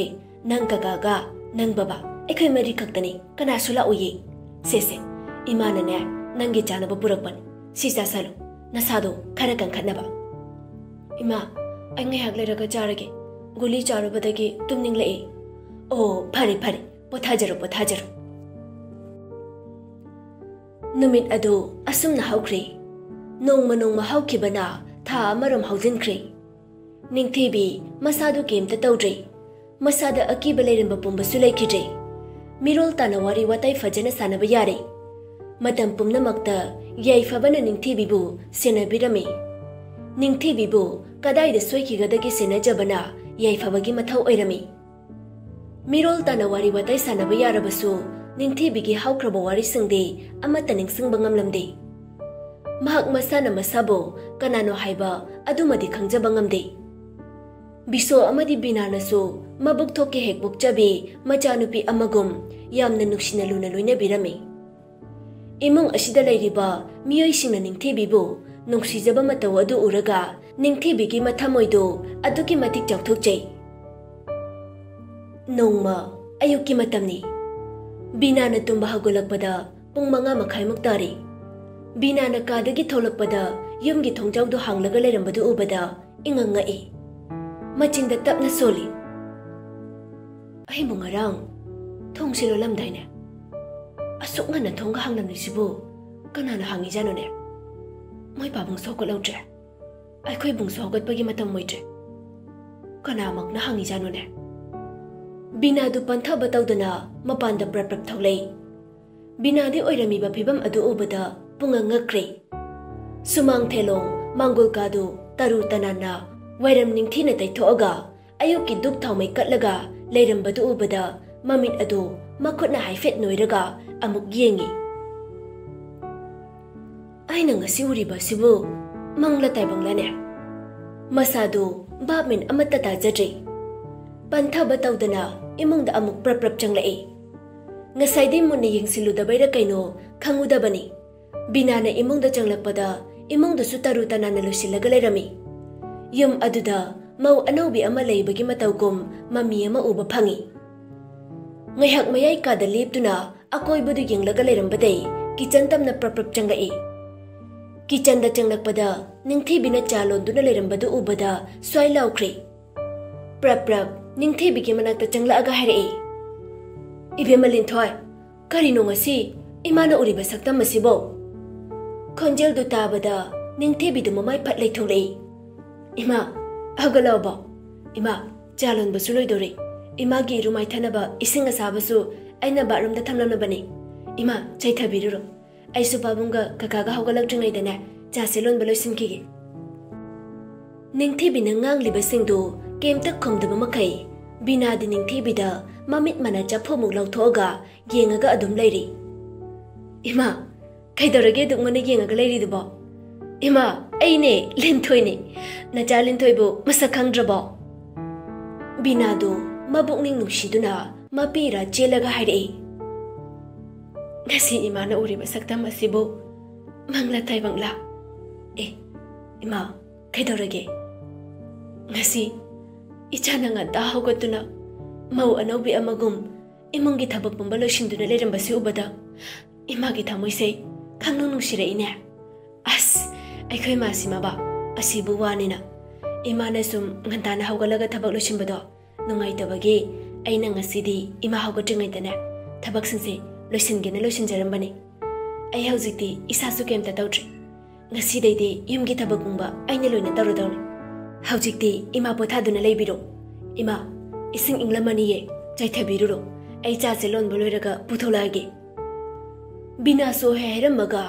ꯅꯪ ꯀꯀꯥꯒ ꯅꯪ ꯕꯕꯥ, ꯑꯩꯈꯣꯏ ꯃꯔꯤ ꯈꯛꯇꯅꯤ, ꯀꯅꯥꯁꯨ ꯂꯥꯛꯑꯣꯏꯌꯦ꯫ ꯁꯦ, ꯁꯦ, ꯏꯃꯥꯅꯅꯦ ꯅꯪꯒꯤ ꯆꯥꯅꯕ ꯄꯨꯔꯛꯄꯅꯤ, ꯁꯤ ꯆꯥꯁꯜꯂꯨ, ꯅꯁꯥꯗꯣ ꯈꯔ ꯀꯟꯈꯠꯅꯕ꯫" "ꯏꯃꯥ, ꯑꯩ ꯉꯥꯏꯍꯥꯛ ꯂꯩꯔꯒ ꯆꯥꯔꯒꯦ, ꯒꯨꯂꯤ ꯆꯥꯔꯨꯕꯗꯒꯤ ꯇꯨꯝꯅꯤꯡꯂꯛꯑꯦ꯫" "ꯑꯣ, ꯐꯔꯦ, ꯐꯔꯦ, ꯄꯣꯊꯥꯖꯔꯣ, ꯄꯣꯊꯥꯖꯔꯣ꯫" ꯅꯨꯃꯤꯠ ꯑꯗꯨ ꯑꯁꯨꯝꯅ ꯍꯧꯈ꯭ꯔꯦ꯫ ꯅꯣꯡꯃ ꯅꯣꯡꯃ ꯍꯧꯈꯤꯕꯅ ꯊꯥ ꯑꯃꯔꯣꯝ ꯍꯧꯖꯤꯟꯈ꯭ꯔꯦ꯫ ꯅꯤꯡꯊꯤꯕꯤ ꯃꯁꯥꯗꯨ ꯀꯩꯝꯇ ꯇꯧꯗ꯭ꯔꯦ꯫ ꯃꯁꯥꯗ ꯑꯀꯤꯕ ꯂꯩꯔꯝꯕ ꯄꯨꯝꯕꯁꯨ ꯂꯩꯈꯤꯗ꯭ꯔꯦ꯫ ꯃꯤꯔꯣꯜ ꯇꯥꯅ ꯋꯥꯔꯤ ꯋꯥꯇꯥꯏ ꯐꯖꯅ ꯁꯥꯟꯅꯕ ꯌꯥꯔꯦ꯫ ꯃꯇꯝ ꯄꯨꯝꯅꯃꯛꯇ ꯌꯥꯏꯐꯕꯅ ꯅꯤꯡꯊꯤꯕꯤꯕꯨ ꯁꯦꯟꯅꯕꯤꯔꯝꯃꯤ꯫ ꯅꯤꯡꯊꯤꯕꯤꯕꯨ ꯀꯗꯥꯏꯗ ꯁꯣꯏꯈꯤꯒꯗꯒꯦ ꯁꯦꯟꯅꯖꯕꯅ ꯌꯥꯏꯐꯕꯒꯤ ꯃꯊꯧ ꯑꯣꯏꯔꯝꯃꯤ꯫ ꯃꯤꯔꯣꯜ ꯇꯥꯅ ꯋꯥꯔꯤ ꯋꯥꯇꯥꯏ ꯁꯥꯟꯅꯕ ꯌꯥꯔꯕꯁꯨ, ꯅꯤꯡꯊꯤꯕꯤꯒꯤ ꯍꯧꯈ꯭ꯔꯕ ꯋꯥꯔꯤꯁꯤꯡꯗꯤ ꯑꯃꯠꯇ ꯅꯤꯡꯁꯤꯡꯕ ꯉꯝꯂꯝꯗꯦ꯫ ꯃꯍꯥꯛ ꯃꯁꯥꯅ ꯃꯁꯥꯕꯨ ꯀꯅꯥꯅꯣ ꯍꯥꯏꯕ ꯑꯗꯨꯃꯗꯤ ꯈꯪꯖꯕ ꯉꯝꯗꯦ꯫ ꯕꯤꯁꯣ ꯑꯃꯗꯤ ꯕꯤꯅꯥꯅꯁꯨ ꯃꯕꯨꯛ ꯊꯣꯛꯀꯦ ꯍꯦꯛ ꯄꯣꯛꯆꯕꯤ ꯃꯆꯥꯅꯨꯄꯤ ꯑꯃꯒꯨꯝ ꯌꯥꯝꯅ ꯅꯨꯡꯁꯤꯅ ꯂꯨꯅ ꯂꯣꯏꯅꯕꯤꯔꯝꯃꯤ꯫ ꯏꯃꯨꯡ ꯑꯁꯤꯗ ꯂꯩꯔꯤꯕ ꯃꯤꯑꯣꯏꯁꯤꯡꯅ ꯅꯤꯡꯊꯤꯕꯤꯕꯨ ꯅꯨꯡꯁꯤꯖꯕ ꯃꯇꯧ ꯑꯗꯨ ꯎꯔꯒ ꯅꯤꯡꯊꯤꯕꯤꯒꯤ ꯃꯊꯃꯣꯏꯗꯨ ꯑꯗꯨꯛꯀꯤ ꯃꯇꯤꯛ ꯆꯥꯎꯊꯣꯛꯆꯩ꯫ ꯅꯣꯡꯃ ꯑꯌꯨꯛꯀꯤ ꯃꯇꯝꯅꯤ꯫ ꯕꯤꯅꯥꯅ ꯇꯨꯝꯕ ꯍꯧꯒꯠꯂꯛꯄꯗ ꯄꯨꯡ ꯃꯉꯥ ꯃꯈꯥꯏꯃꯨꯛ ꯇꯥꯔꯦ꯫ ꯕꯤꯅꯥꯅ ꯀꯥꯗꯒꯤ ꯊꯣꯛꯂꯛꯄꯗ ꯌꯨꯝꯒꯤ ꯊꯣꯡꯖꯥꯎꯗꯨ ꯍꯥꯡꯂꯒ ꯂꯩꯔꯝꯕꯗꯨ ꯎꯕꯗ ꯏꯉꯛ ꯉꯛꯏ꯫ ꯃꯆꯤꯟꯗ ꯇꯞꯅ ꯁꯣꯜꯂꯤ꯫ ꯑꯩꯕꯨ ꯉꯔꯥꯡ ꯊꯣꯡꯁꯤ ꯂꯣꯜꯂꯝꯗꯥꯏꯅꯦ? ꯑꯁꯨꯛ ꯉꯟꯅ ꯊꯣꯡꯒ ꯍꯥꯡꯂꯝꯂꯤꯁꯤꯕꯨ ꯀꯅꯥꯅ ꯍꯥꯡꯉꯤꯖꯥꯠꯅꯣꯅꯦ? ꯃꯣꯏ ꯄꯥꯕꯨꯡꯁꯨ ꯍꯧꯒꯠꯍꯧꯗ꯭ꯔꯦ꯫ ꯑꯩꯈꯣꯏ ꯏꯕꯨꯡꯁꯨ ꯍꯧꯒꯠꯄꯒꯤ ꯃꯇꯝ ꯑꯣꯏꯗ꯭ꯔꯦ꯫ ꯀꯅꯥꯃꯛꯅ ꯍꯥꯡꯉꯤꯖꯥꯠꯅꯣꯅꯦ? ꯕꯤꯅꯥꯗꯨ ꯄꯟꯊꯕ ꯇꯧꯗꯅ ꯃꯄꯥꯟꯗ ꯄ꯭ꯔꯞ ꯄ꯭ꯔꯞ ꯊꯣꯛꯂꯛꯏ꯫ ꯕꯤꯅꯥꯗꯤ ꯑꯣꯏꯔꯝꯃꯤꯕ ꯐꯤꯕꯝ ꯑꯗꯨ ꯎꯕꯗ ꯄꯨꯡꯉꯛ ꯉꯛꯈ꯭ꯔꯦ꯫ ꯁꯨꯃꯥꯡ ꯊꯦꯂꯣꯡ ꯃꯥꯡꯒꯣꯜ ꯀꯥꯗꯨ ꯇꯔꯨ ꯇꯅꯥꯟꯅ ꯋꯥꯏꯔꯝ ꯅꯤꯡꯊꯤꯅ ꯇꯩꯊꯣꯛꯑꯒ ꯑꯌꯨꯛꯀꯤ ꯙꯨꯞ ꯊꯥꯎꯃꯩ ꯀꯠꯂꯒ ꯂꯩꯔꯝꯕꯗꯨ ꯎꯕꯗ ꯃꯃꯤꯠ ꯑꯗꯨ ꯃꯈꯨꯠꯅ ꯍꯥꯏꯐꯦꯠ ꯅꯣꯏꯔꯒ ꯑꯃꯨꯛ ꯌꯦꯡꯉꯤ꯫ ꯑꯩꯅ ꯉꯁꯤ ꯎꯔꯤꯕ ꯑꯁꯤꯕꯨ ꯃꯪꯂ ꯇꯥꯏꯕꯪꯂꯅꯦ? ꯃꯁꯥꯗꯨ ꯚꯥꯞ ꯃꯦꯟ ꯑꯃꯠꯇ ꯇꯥꯖꯗ꯭ꯔꯦ꯫ ꯄꯟꯊꯕ ꯇꯧꯗꯅ ꯏꯃꯨꯡꯗ ꯑꯃꯨꯛ ꯄ꯭ꯔꯞ ꯄ꯭ꯔꯞ ꯆꯪꯂꯛꯏ꯫ ꯉꯁꯥꯏꯗꯤ ꯃꯨꯟꯅ ꯌꯦꯡꯁꯤꯜꯂꯨꯗꯕꯩꯔ ꯀꯩꯅꯣ ꯈꯪꯉꯨꯗꯕꯅꯤ꯫ ꯕꯤꯅꯥꯅ ꯏꯃꯨꯡꯗ ꯆꯪꯂꯛꯄꯗ ꯏꯃꯨꯡꯗꯨꯁꯨ ꯇꯔꯨ ꯇꯅꯥꯟꯅ ꯂꯣꯏꯁꯤꯜꯂꯒ ꯂꯩꯔꯝꯃꯤ꯫ ꯌꯨꯝ ꯑꯗꯨꯗ ꯃꯧ ꯑꯅꯧꯕꯤ ꯑꯃ ꯂꯩꯕꯒꯤ ꯃꯇꯧꯒꯨꯝ ꯃꯃꯤ ꯑꯃ ꯎꯕ ꯐꯪꯉꯤ꯫ ꯉꯥꯏꯍꯥꯛ ꯃꯌꯥꯏ ꯀꯥꯗ ꯂꯦꯞꯇꯨꯅ ꯑꯀꯣꯏꯕꯗꯨ ꯌꯦꯡꯂꯒ ꯂꯩꯔꯝꯕꯗꯩ ꯀꯤꯆꯟ ꯇꯝꯅ ꯄ꯭ꯔꯞ ꯄ꯭ꯔꯞ ꯆꯪꯂꯛꯏ꯫ ꯀꯤꯆꯟꯗ ꯆꯪꯂꯛꯄꯗ ꯅꯤꯡꯊꯤꯕꯤꯅ ꯆꯥ ꯂꯣꯟꯗꯨꯅ ꯂꯩꯔꯝꯕꯗꯨ ꯎꯕꯗ ꯁ꯭ꯋꯥꯏ ꯂꯥꯎꯈ꯭ꯔꯦ꯫ ꯄ꯭ꯔꯞ ꯄ꯭ꯔꯞ ꯅꯤꯡꯊꯤꯕꯤꯒꯤ ꯃꯅꯥꯛꯇ ꯆꯪꯂꯛꯑꯒ ꯍꯥꯏꯔꯛꯏ, "ꯏꯕꯦꯝꯃ ꯂꯤꯟꯊꯣꯏ, ꯀꯔꯤꯅꯣ ꯉꯁꯤ ꯏꯃꯥꯅ ꯎꯔꯤꯕ ꯁꯛꯇꯝ ꯑꯁꯤꯕꯣ?" ꯈꯣꯟꯖꯦꯜꯗꯨ ꯇꯥꯕꯗ ꯅꯤꯡꯊꯤꯕꯤꯗꯨ ꯃꯃꯥꯏ ꯐꯠ ꯂꯩꯊꯣꯛꯂꯛꯏ꯫ "ꯏꯃꯥ, ꯍꯧꯒꯠꯂꯛꯑꯕꯣ? ꯏꯃꯥ, ꯆꯥ ꯂꯣꯟꯕꯁꯨ ꯂꯣꯏꯗꯧꯔꯦ꯫ ꯏꯃꯥꯒꯤ ꯏꯔꯨ ꯃꯥꯏꯊꯅꯕ ꯏꯁꯤꯡ ꯑꯁꯥꯕꯁꯨ ꯑꯩꯅ ꯕꯥꯠꯔꯨꯝꯗ ꯊꯝꯂꯝꯂꯕꯅꯤ꯫ ꯏꯃꯥ, ꯆꯩꯊꯕꯤꯔꯨꯔꯣ꯫ ꯑꯩꯁꯨ ꯄꯥꯕꯨꯡꯒ ꯀꯀꯥꯒ ꯍꯧꯒꯠꯂꯛꯇ꯭ꯔꯤꯉꯩꯗꯅꯦ ꯆꯥꯁꯦ ꯂꯣꯟꯕ ꯂꯣꯏꯁꯤꯟꯈꯤꯒꯦ꯫" ꯅꯤꯡꯊꯤꯕꯤꯅ ꯉꯥꯡꯂꯤꯕꯁꯤꯡꯗꯨ ꯀꯩꯝꯇ ꯈꯨꯝꯗꯕ ꯃꯈꯩ ꯕꯤꯅꯥꯗꯤ ꯅꯤꯡꯊꯤꯕꯤꯗ ꯃꯃꯤꯠ ꯃꯅꯥ ꯆꯐꯨꯃꯨꯛ ꯂꯧꯊꯣꯛꯑꯒ ꯌꯦꯡꯉꯒ ꯑꯗꯨꯝ ꯂꯩꯔꯤ꯫ "ꯏꯃꯥ, ꯀꯩꯗꯧꯔꯒꯦ ꯑꯗꯨꯛ ꯉꯟꯅ ꯌꯦꯡꯉꯒ ꯂꯩꯔꯤꯗꯨꯕꯣ?" "ꯏꯃꯥ, ꯑꯩꯅꯦ, ꯂꯤꯟꯊꯣꯏꯅꯦ꯫ ꯅꯆꯥ ꯂꯤꯟꯊꯣꯏꯕꯨ ꯃꯁꯛ ꯈꯪꯗ꯭ꯔꯕꯣ?" ꯕꯤꯅꯥꯗꯨ ꯃꯕꯨꯛꯅꯤꯡ ꯅꯨꯡꯁꯤꯗꯨꯅ ꯃꯄꯤ ꯏꯔꯥ ꯆꯦꯜꯂꯒ ꯍꯥꯏꯔꯛꯏ꯫ "ꯉꯁꯤ ꯏꯃꯥꯅ ꯎꯔꯤꯕ ꯁꯛꯇꯝ ꯑꯁꯤꯕꯨ ꯃꯪꯂꯥ ꯇꯥꯏꯕꯪꯂꯥ? ꯑꯦ, ꯏꯃꯥ, ꯀꯩꯗꯧꯔꯒꯦ? ꯉꯁꯤ ꯏꯆꯥꯅ ꯉꯟꯇꯥ ꯍꯧꯒꯠꯇꯨꯅ ꯃꯧ ꯑꯅꯧꯕꯤ ꯑꯃꯒꯨꯝ ꯏꯃꯨꯡꯒꯤ ꯊꯕꯛ ꯄꯨꯝꯕ ꯂꯣꯏꯁꯤꯟꯗꯨꯅ ꯂꯩꯔꯝꯕꯁꯤ ꯎꯕꯗ ꯏꯃꯥꯒꯤ ꯊꯃꯣꯏꯁꯦ ꯈꯪꯅꯨꯡ ꯅꯨꯡꯁꯤꯔꯛꯏꯅꯦ꯫ ꯑꯁ, ꯑꯩꯈꯣꯏ ꯃꯥꯁꯤꯃꯕ ꯑꯁꯤꯕꯨ ꯋꯥꯅꯤꯅ ꯏꯃꯥꯅ ꯁꯨꯝ ꯉꯟꯇꯥꯅ ꯍꯧꯒꯠꯂꯒ ꯊꯕꯛ ꯂꯣꯏꯁꯤꯟꯕꯗꯣ ꯅꯨꯡꯉꯥꯏꯇꯕꯒꯤ ꯑꯩꯅ ꯉꯁꯤꯗꯤ ꯏꯃꯥ ꯍꯧꯒꯠꯇ꯭ꯔꯤꯉꯩꯗꯅꯦ ꯊꯕꯛꯁꯤꯡꯁꯦ ꯂꯣꯏꯁꯤꯟꯒꯦꯅ ꯂꯣꯏꯁꯤꯟꯖꯔꯝꯕꯅꯤ꯫ ꯑꯩ ꯍꯧꯖꯤꯛꯇꯤ ꯏꯁꯥꯁꯨ ꯀꯩꯝꯇ ꯇꯧꯗ꯭ꯔꯤ꯫ ꯉꯁꯤꯗꯩꯗꯤ ꯌꯨꯝꯒꯤ ꯊꯕꯛ ꯄꯨꯝꯕ ꯑꯩꯅ ꯂꯣꯏꯅ ꯇꯧꯔꯗꯧꯅꯤ꯫ ꯍꯧꯖꯤꯛꯇꯤ ꯏꯃꯥ ꯄꯣꯊꯥꯗꯨꯅ ꯂꯩꯕꯤꯔꯣ꯫ ꯏꯃꯥ, ꯏꯁꯤꯡ ꯏꯪꯂꯝꯃꯅꯤꯌꯦ, ꯆꯥꯏꯊꯕꯤꯔꯨꯔꯣ꯫ ꯑꯩ ꯆꯥꯁꯦ ꯂꯣꯟꯕ ꯂꯣꯏꯔꯒ ꯄꯨꯊꯣꯛꯂꯛꯑꯒꯦ꯫ ꯕꯤꯅꯥꯁꯨ ꯍꯣꯏ ꯍꯥꯏꯔꯝꯃꯒ,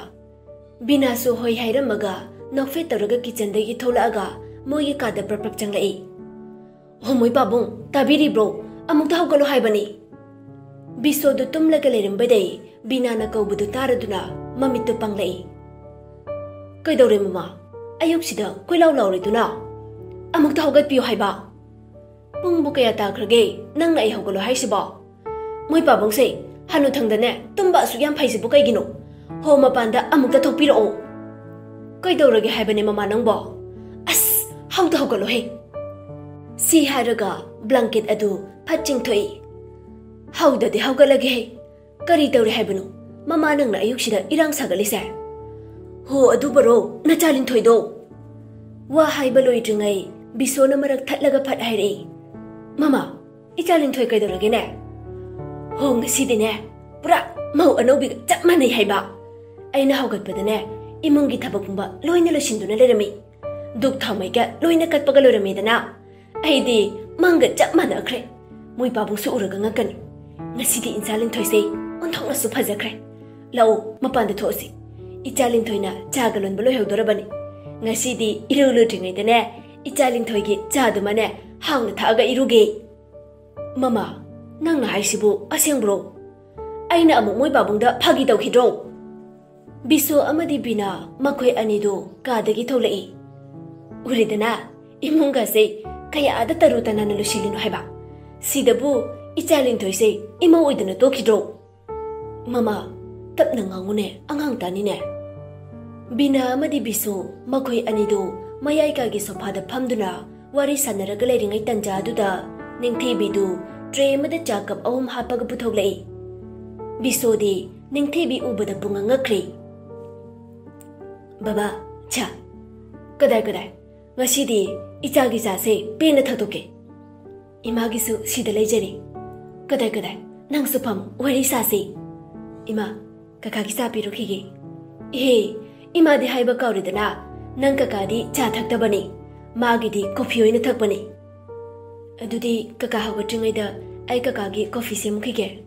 ꯕꯤꯅꯥꯁꯨ ꯍꯣꯏ ꯍꯥꯏꯔꯝꯃꯒ ꯅꯣꯛꯐꯦꯠ ꯇꯧꯔꯒ ꯀꯤꯆꯟꯗꯒꯤ ꯊꯣꯛꯂꯛꯑꯒ ꯃꯣꯏꯒꯤ ꯀꯥꯗ ꯄ꯭ꯔꯞ ꯄ꯭ꯔꯞ ꯆꯪꯂꯛꯏ꯫ "ꯍꯣ ꯃꯣꯏ ꯄꯥꯕꯨꯡ, ꯇꯥꯕꯤꯔꯤꯕ꯭ꯔꯣ? ꯑꯃꯨꯛꯇ ꯍꯧꯒꯠꯂꯣ ꯍꯥꯏꯕꯅꯤ!" ꯕꯤꯁꯣꯗꯨ ꯇꯨꯝꯂꯒ ꯂꯩꯔꯝꯕꯗꯩ ꯕꯤꯅꯥꯅ ꯀꯧꯕꯗꯨ ꯇꯥꯔꯗꯨꯅ ꯃꯃꯤꯠꯇꯨ ꯄꯥꯡꯂꯛꯏ꯫ "ꯀꯩꯗꯧꯔꯦ ꯃꯃꯥ? ꯑꯌꯨꯛꯁꯤꯗ ꯀꯣꯏꯂꯥꯎ ꯂꯥꯎꯔꯤꯗꯨꯅ?" "ꯑꯃꯨꯛꯇ ꯍꯧꯒꯠꯄꯤꯌꯨ ꯍꯥꯏꯕ!" "ꯄꯨꯡꯕꯨ ꯀꯌꯥ ꯇꯥꯈ꯭ꯔꯒꯦ ꯅꯪꯅ ꯑꯩ ꯍꯧꯒꯠꯂꯣ ꯍꯥꯏꯁꯤꯕꯣ? ꯃꯣꯏ ꯄꯥꯕꯨꯡꯁꯦ, ꯍꯅꯨꯊꯪꯗꯅꯦ ꯇꯨꯝꯕ ꯑꯁꯨꯛ ꯌꯥꯝ ꯐꯩꯁꯤꯕꯨ ꯀꯩꯒꯤꯅꯣ? ꯍꯣ ꯃꯄꯥꯟꯗ ꯑꯃꯨꯛꯇ ꯊꯣꯛꯄꯤꯔꯛꯑꯣ!" "ꯀꯩꯗꯧꯔꯒꯦ ꯍꯥꯏꯕꯅꯦ ꯃꯃꯥ ꯅꯪꯕꯣ? ꯑꯁ, ꯍꯧꯗ ꯍꯧꯒꯠꯂꯣꯍꯦ!" ꯁꯤ ꯍꯥꯏꯔꯒ ꯕ꯭ꯂꯥꯡꯀꯦꯠ ꯑꯗꯨ ꯐꯠ ꯆꯤꯡꯊꯣꯛꯏ꯫ "ꯍꯧꯗꯗꯤ ꯍꯧꯒꯠꯂꯒꯦꯍꯦ꯫ ꯀꯔꯤ ꯇꯧꯔꯦ ꯍꯥꯏꯕꯅꯣ ꯃꯃꯥ ꯅꯪꯅ ꯑꯌꯨꯛꯁꯤꯗ ꯏꯔꯥꯡ ꯁꯥꯒꯠꯂꯤꯁꯦ?" "ꯍꯣ ꯑꯗꯨꯕꯨꯔꯣ, ꯅꯆꯥ ꯂꯤꯟꯊꯣꯏꯗꯣ!" ꯋꯥ ꯍꯥꯏꯕ ꯂꯣꯏꯗ꯭ꯔꯤꯉꯩ ꯕꯤꯁꯣꯅ ꯃꯔꯛ ꯊꯠꯂꯒ ꯐꯠ ꯍꯥꯏꯔꯛꯏ꯫ "ꯃꯃꯥ, ꯏꯆꯥ ꯂꯤꯟꯊꯣꯏ ꯀꯩꯗꯧꯔꯒꯦꯅꯦ?" "ꯍꯣ, ꯉꯁꯤꯗꯤꯅꯦ ꯄꯨꯔꯥ ꯃꯧ ꯑꯅꯧꯕꯤꯒ ꯆꯞ ꯃꯥꯟꯅꯩ ꯍꯥꯏꯕ꯫ ꯑꯩꯅ ꯍꯧꯒꯠꯄꯗꯅꯦ ꯏꯃꯨꯡꯒꯤ ꯊꯕꯛ ꯄꯨꯝꯕ ꯂꯣꯏꯅ ꯂꯣꯏꯁꯤꯟꯗꯨꯅ ꯂꯩꯔꯝꯃꯤ꯫ ꯙꯨꯞ ꯊꯥꯎꯃꯩꯒ ꯂꯣꯏꯅ ꯀꯠꯄꯒ ꯂꯣꯏꯔꯝꯃꯦꯗꯅ꯫ ꯑꯩꯗꯤ ꯃꯪꯒ ꯆꯞ ꯃꯥꯟꯅꯈ꯭ꯔꯦ꯫ ꯃꯣꯏ ꯄꯥꯕꯨꯡꯁꯨ ꯎꯔꯒ ꯉꯛꯀꯅꯤ꯫ ꯉꯁꯤꯗꯤ ꯏꯆꯥ ꯂꯤꯟꯊꯣꯏꯁꯦ ꯑꯣꯟꯊꯣꯛꯅꯁꯨ ꯐꯖꯈ꯭ꯔꯦ꯫ ꯂꯥꯛꯑꯣ, ꯃꯄꯥꯟꯗ ꯊꯣꯛꯑꯁꯤ꯫ ꯏꯆꯥ ꯂꯤꯟꯊꯣꯏꯅ ꯆꯥꯒ ꯂꯣꯟꯕ ꯂꯣꯏꯍꯧꯗꯣꯔꯕꯅꯤ꯫ ꯉꯁꯤꯗꯤ ꯏꯔꯨ ꯂꯨꯗ꯭ꯔꯤꯉꯩꯗꯅꯦ ꯏꯆꯥ ꯂꯤꯟꯊꯣꯏꯒꯤ ꯆꯥꯗꯨꯃꯅꯦ ꯍꯥꯎꯅ ꯊꯛꯑꯒ ꯏꯔꯨꯒꯦ꯫" "ꯃꯃꯥ, ꯅꯪꯅ ꯍꯥꯏꯁꯤꯕꯨ ꯑꯁꯦꯡꯕ꯭ꯔꯣ? ꯑꯩꯅ ꯑꯃꯨꯛ ꯃꯣꯏ ꯄꯥꯕꯨꯡꯗ ꯐꯥꯒꯤ ꯇꯧꯈꯤꯗ꯭ꯔꯣ?" ꯕꯤꯁꯨ ꯑꯃꯗꯤ ꯕꯤꯅꯥ ꯃꯈꯣꯏ ꯑꯅꯤꯗꯨ ꯀꯥꯗꯒꯤ ꯊꯣꯛꯂꯛꯏ꯫ "ꯎꯔꯦꯗꯅ, ꯏꯃꯨꯡꯒꯁꯦ ꯀꯌꯥꯗ ꯇꯔꯨ ꯇꯅꯥꯟꯅ ꯂꯣꯏꯁꯤꯜꯂꯤꯅꯣ ꯍꯥꯏꯕ꯫ ꯁꯤꯗꯕꯨ ꯏꯆꯥ ꯂꯤꯟꯊꯣꯏꯁꯦ ꯏꯃꯧ ꯑꯣꯏꯗꯅ ꯇꯣꯛꯈꯤꯗ꯭ꯔꯣ?" "ꯃꯃꯥ, ꯇꯞꯅ ꯉꯥꯡꯉꯨꯅꯦ, ꯑꯉꯥꯡ ꯇꯥꯅꯤꯅꯦ꯫" ꯕꯤꯅꯥ ꯑꯃꯗꯤ ꯕꯤꯁꯨ ꯃꯈꯣꯏ ꯑꯅꯤꯗꯨ ꯃꯌꯥꯏ ꯀꯥꯒꯤ ꯁꯣꯐꯥꯗ ꯐꯝꯗꯨꯅ ꯋꯥꯔꯤ ꯁꯥꯟꯅꯔꯒ ꯂꯩꯔꯤꯉꯩ ꯇꯟꯖꯥꯗꯨꯗ ꯅꯤꯡꯊꯤꯕꯤꯗꯨ ꯇ꯭ꯔꯦ ꯑꯃꯗ ꯆꯥ ꯀꯞ ꯑꯍꯨꯝ ꯍꯥꯞꯄꯒ ꯄꯨꯊꯣꯛꯂꯛꯏ꯫ ꯕꯤꯁꯣꯗꯤ ꯅꯤꯡꯊꯤꯕꯤ ꯎꯕꯗ ꯄꯨꯡꯉꯛ ꯉꯛꯈ꯭ꯔꯦ꯫ "ꯕꯕꯥ, ꯆꯥ꯫ ꯀꯗꯥꯏ ꯀꯗꯥꯏ? ꯉꯁꯤꯗꯤ ꯏꯆꯥꯒꯤ ꯆꯥꯁꯦ ꯄꯦꯟꯅ ꯊꯛꯇꯣꯛꯀꯦ꯫" ꯏꯃꯥꯒꯤꯁꯨ ꯁꯤꯗ ꯂꯩꯖꯔꯤ꯫ ꯀꯗꯥꯏ ꯀꯗꯥꯏ, ꯅꯪꯁꯨ ꯐꯝ, ꯋꯥꯔꯤ ꯁꯥꯁꯤ꯫ ꯏꯃꯥ, ꯀꯀꯥꯒꯤ ꯆꯥ ꯄꯤꯔꯨꯈꯤꯒꯦ꯫ ꯏꯍꯦ, ꯏꯃꯥꯗꯤ ꯍꯥꯏꯕ ꯀꯥꯎꯔꯦꯗꯅ, ꯅꯪ ꯀꯀꯥꯗꯤ ꯆꯥ ꯊꯛꯇꯕꯅꯤ, ꯃꯥꯒꯤꯗꯤ ꯀꯣꯐꯤ ꯑꯣꯏꯅ ꯊꯛꯄꯅꯤ꯫ ꯑꯗꯨꯗꯤ ꯀꯀꯥ ꯍꯧꯒꯠꯇ꯭ꯔꯤꯉꯩꯗ ꯑꯩ ꯀꯀꯥꯒꯤ ꯀꯣꯐꯤ ꯁꯦꯝꯈꯤꯒꯦ꯫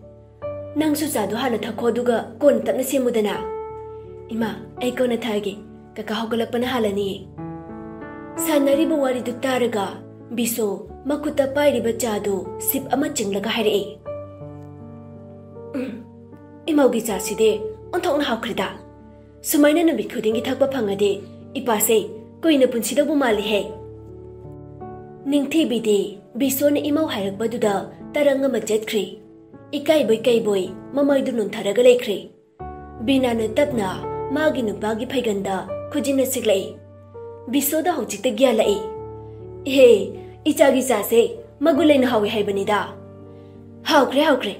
ꯅꯪꯁꯨ ꯆꯥꯗꯣ ꯍꯥꯟꯅ ꯊꯛꯈꯣ, ꯑꯗꯨꯒ ꯀꯣꯟꯅ ꯇꯞꯅ ꯁꯦꯝꯃꯨꯗꯅ꯫ ꯏꯃꯥ, ꯑꯩ ꯀꯣꯟꯅ ꯊꯛꯑꯒꯦ, ꯀꯀꯥ ꯍꯧꯒꯠꯂꯛꯄꯅ ꯍꯥꯜꯂꯅꯤꯌꯦ꯫ ꯁꯥꯟꯅꯔꯤꯕ ꯋꯥꯔꯤꯗꯨ ꯇꯥꯔꯒ ꯕꯤꯁꯣ ꯃꯈꯨꯠꯇ ꯄꯥꯏꯔꯤꯕ ꯆꯥꯗꯨ ꯁꯤꯞ ꯑꯃ ꯆꯤꯡꯂꯒ ꯍꯥꯏꯔꯛꯏ꯫ "ꯎꯝ, ꯏꯃꯧꯒꯤ ꯆꯥꯁꯤꯗꯤ ꯑꯣꯟꯊꯣꯛꯅ ꯍꯥꯎꯈ꯭ꯔꯦꯗ꯫ ꯁꯨꯃꯥꯏꯅ ꯅꯨꯃꯤꯠ ꯈꯨꯗꯤꯡꯒꯤ ꯊꯛꯄ ꯐꯪꯉꯗꯤ ꯏꯄꯥꯁꯦ ꯀꯨꯏꯅ ꯄꯨꯟꯁꯤꯗꯧꯕ ꯃꯥꯜꯂꯤꯍꯦ꯫" ꯅꯤꯡꯊꯤꯕꯤꯗꯤ ꯕꯤꯁꯣꯅ ꯏꯃꯧ ꯍꯥꯏꯔꯛꯄꯗꯨꯗ ꯇꯔꯪ ꯑꯃ ꯆꯠꯈ꯭ꯔꯤ꯫ ꯏꯀꯥꯏꯕꯣꯏ ꯀꯩꯕꯣꯏ ꯃꯃꯥꯏꯗꯨ ꯅꯣꯟꯊꯔꯒ ꯂꯩꯈ꯭ꯔꯦ꯫ ꯕꯤꯅꯥꯅ ꯇꯞꯅ ꯃꯥꯒꯤ ꯅꯨꯄꯥꯒꯤ ꯐꯩꯒꯟꯗ ꯈꯨꯖꯤꯟꯅ ꯁꯤꯛꯂꯛꯏ꯫ ꯕꯤꯁꯣꯗ ꯍꯧꯖꯤꯛꯇ ꯒ꯭ꯌꯥꯟ ꯂꯥꯛꯏ꯫ "ꯏꯍꯦ, ꯏꯆꯥꯒꯤ ꯆꯥꯁꯦ ꯃꯒꯨꯟ ꯂꯩꯅ ꯍꯥꯎꯏ ꯍꯥꯏꯕꯅꯤꯗ꯫ ꯍꯥꯎꯈ꯭ꯔꯦ, ꯍꯥꯎꯈ꯭ꯔꯦ꯫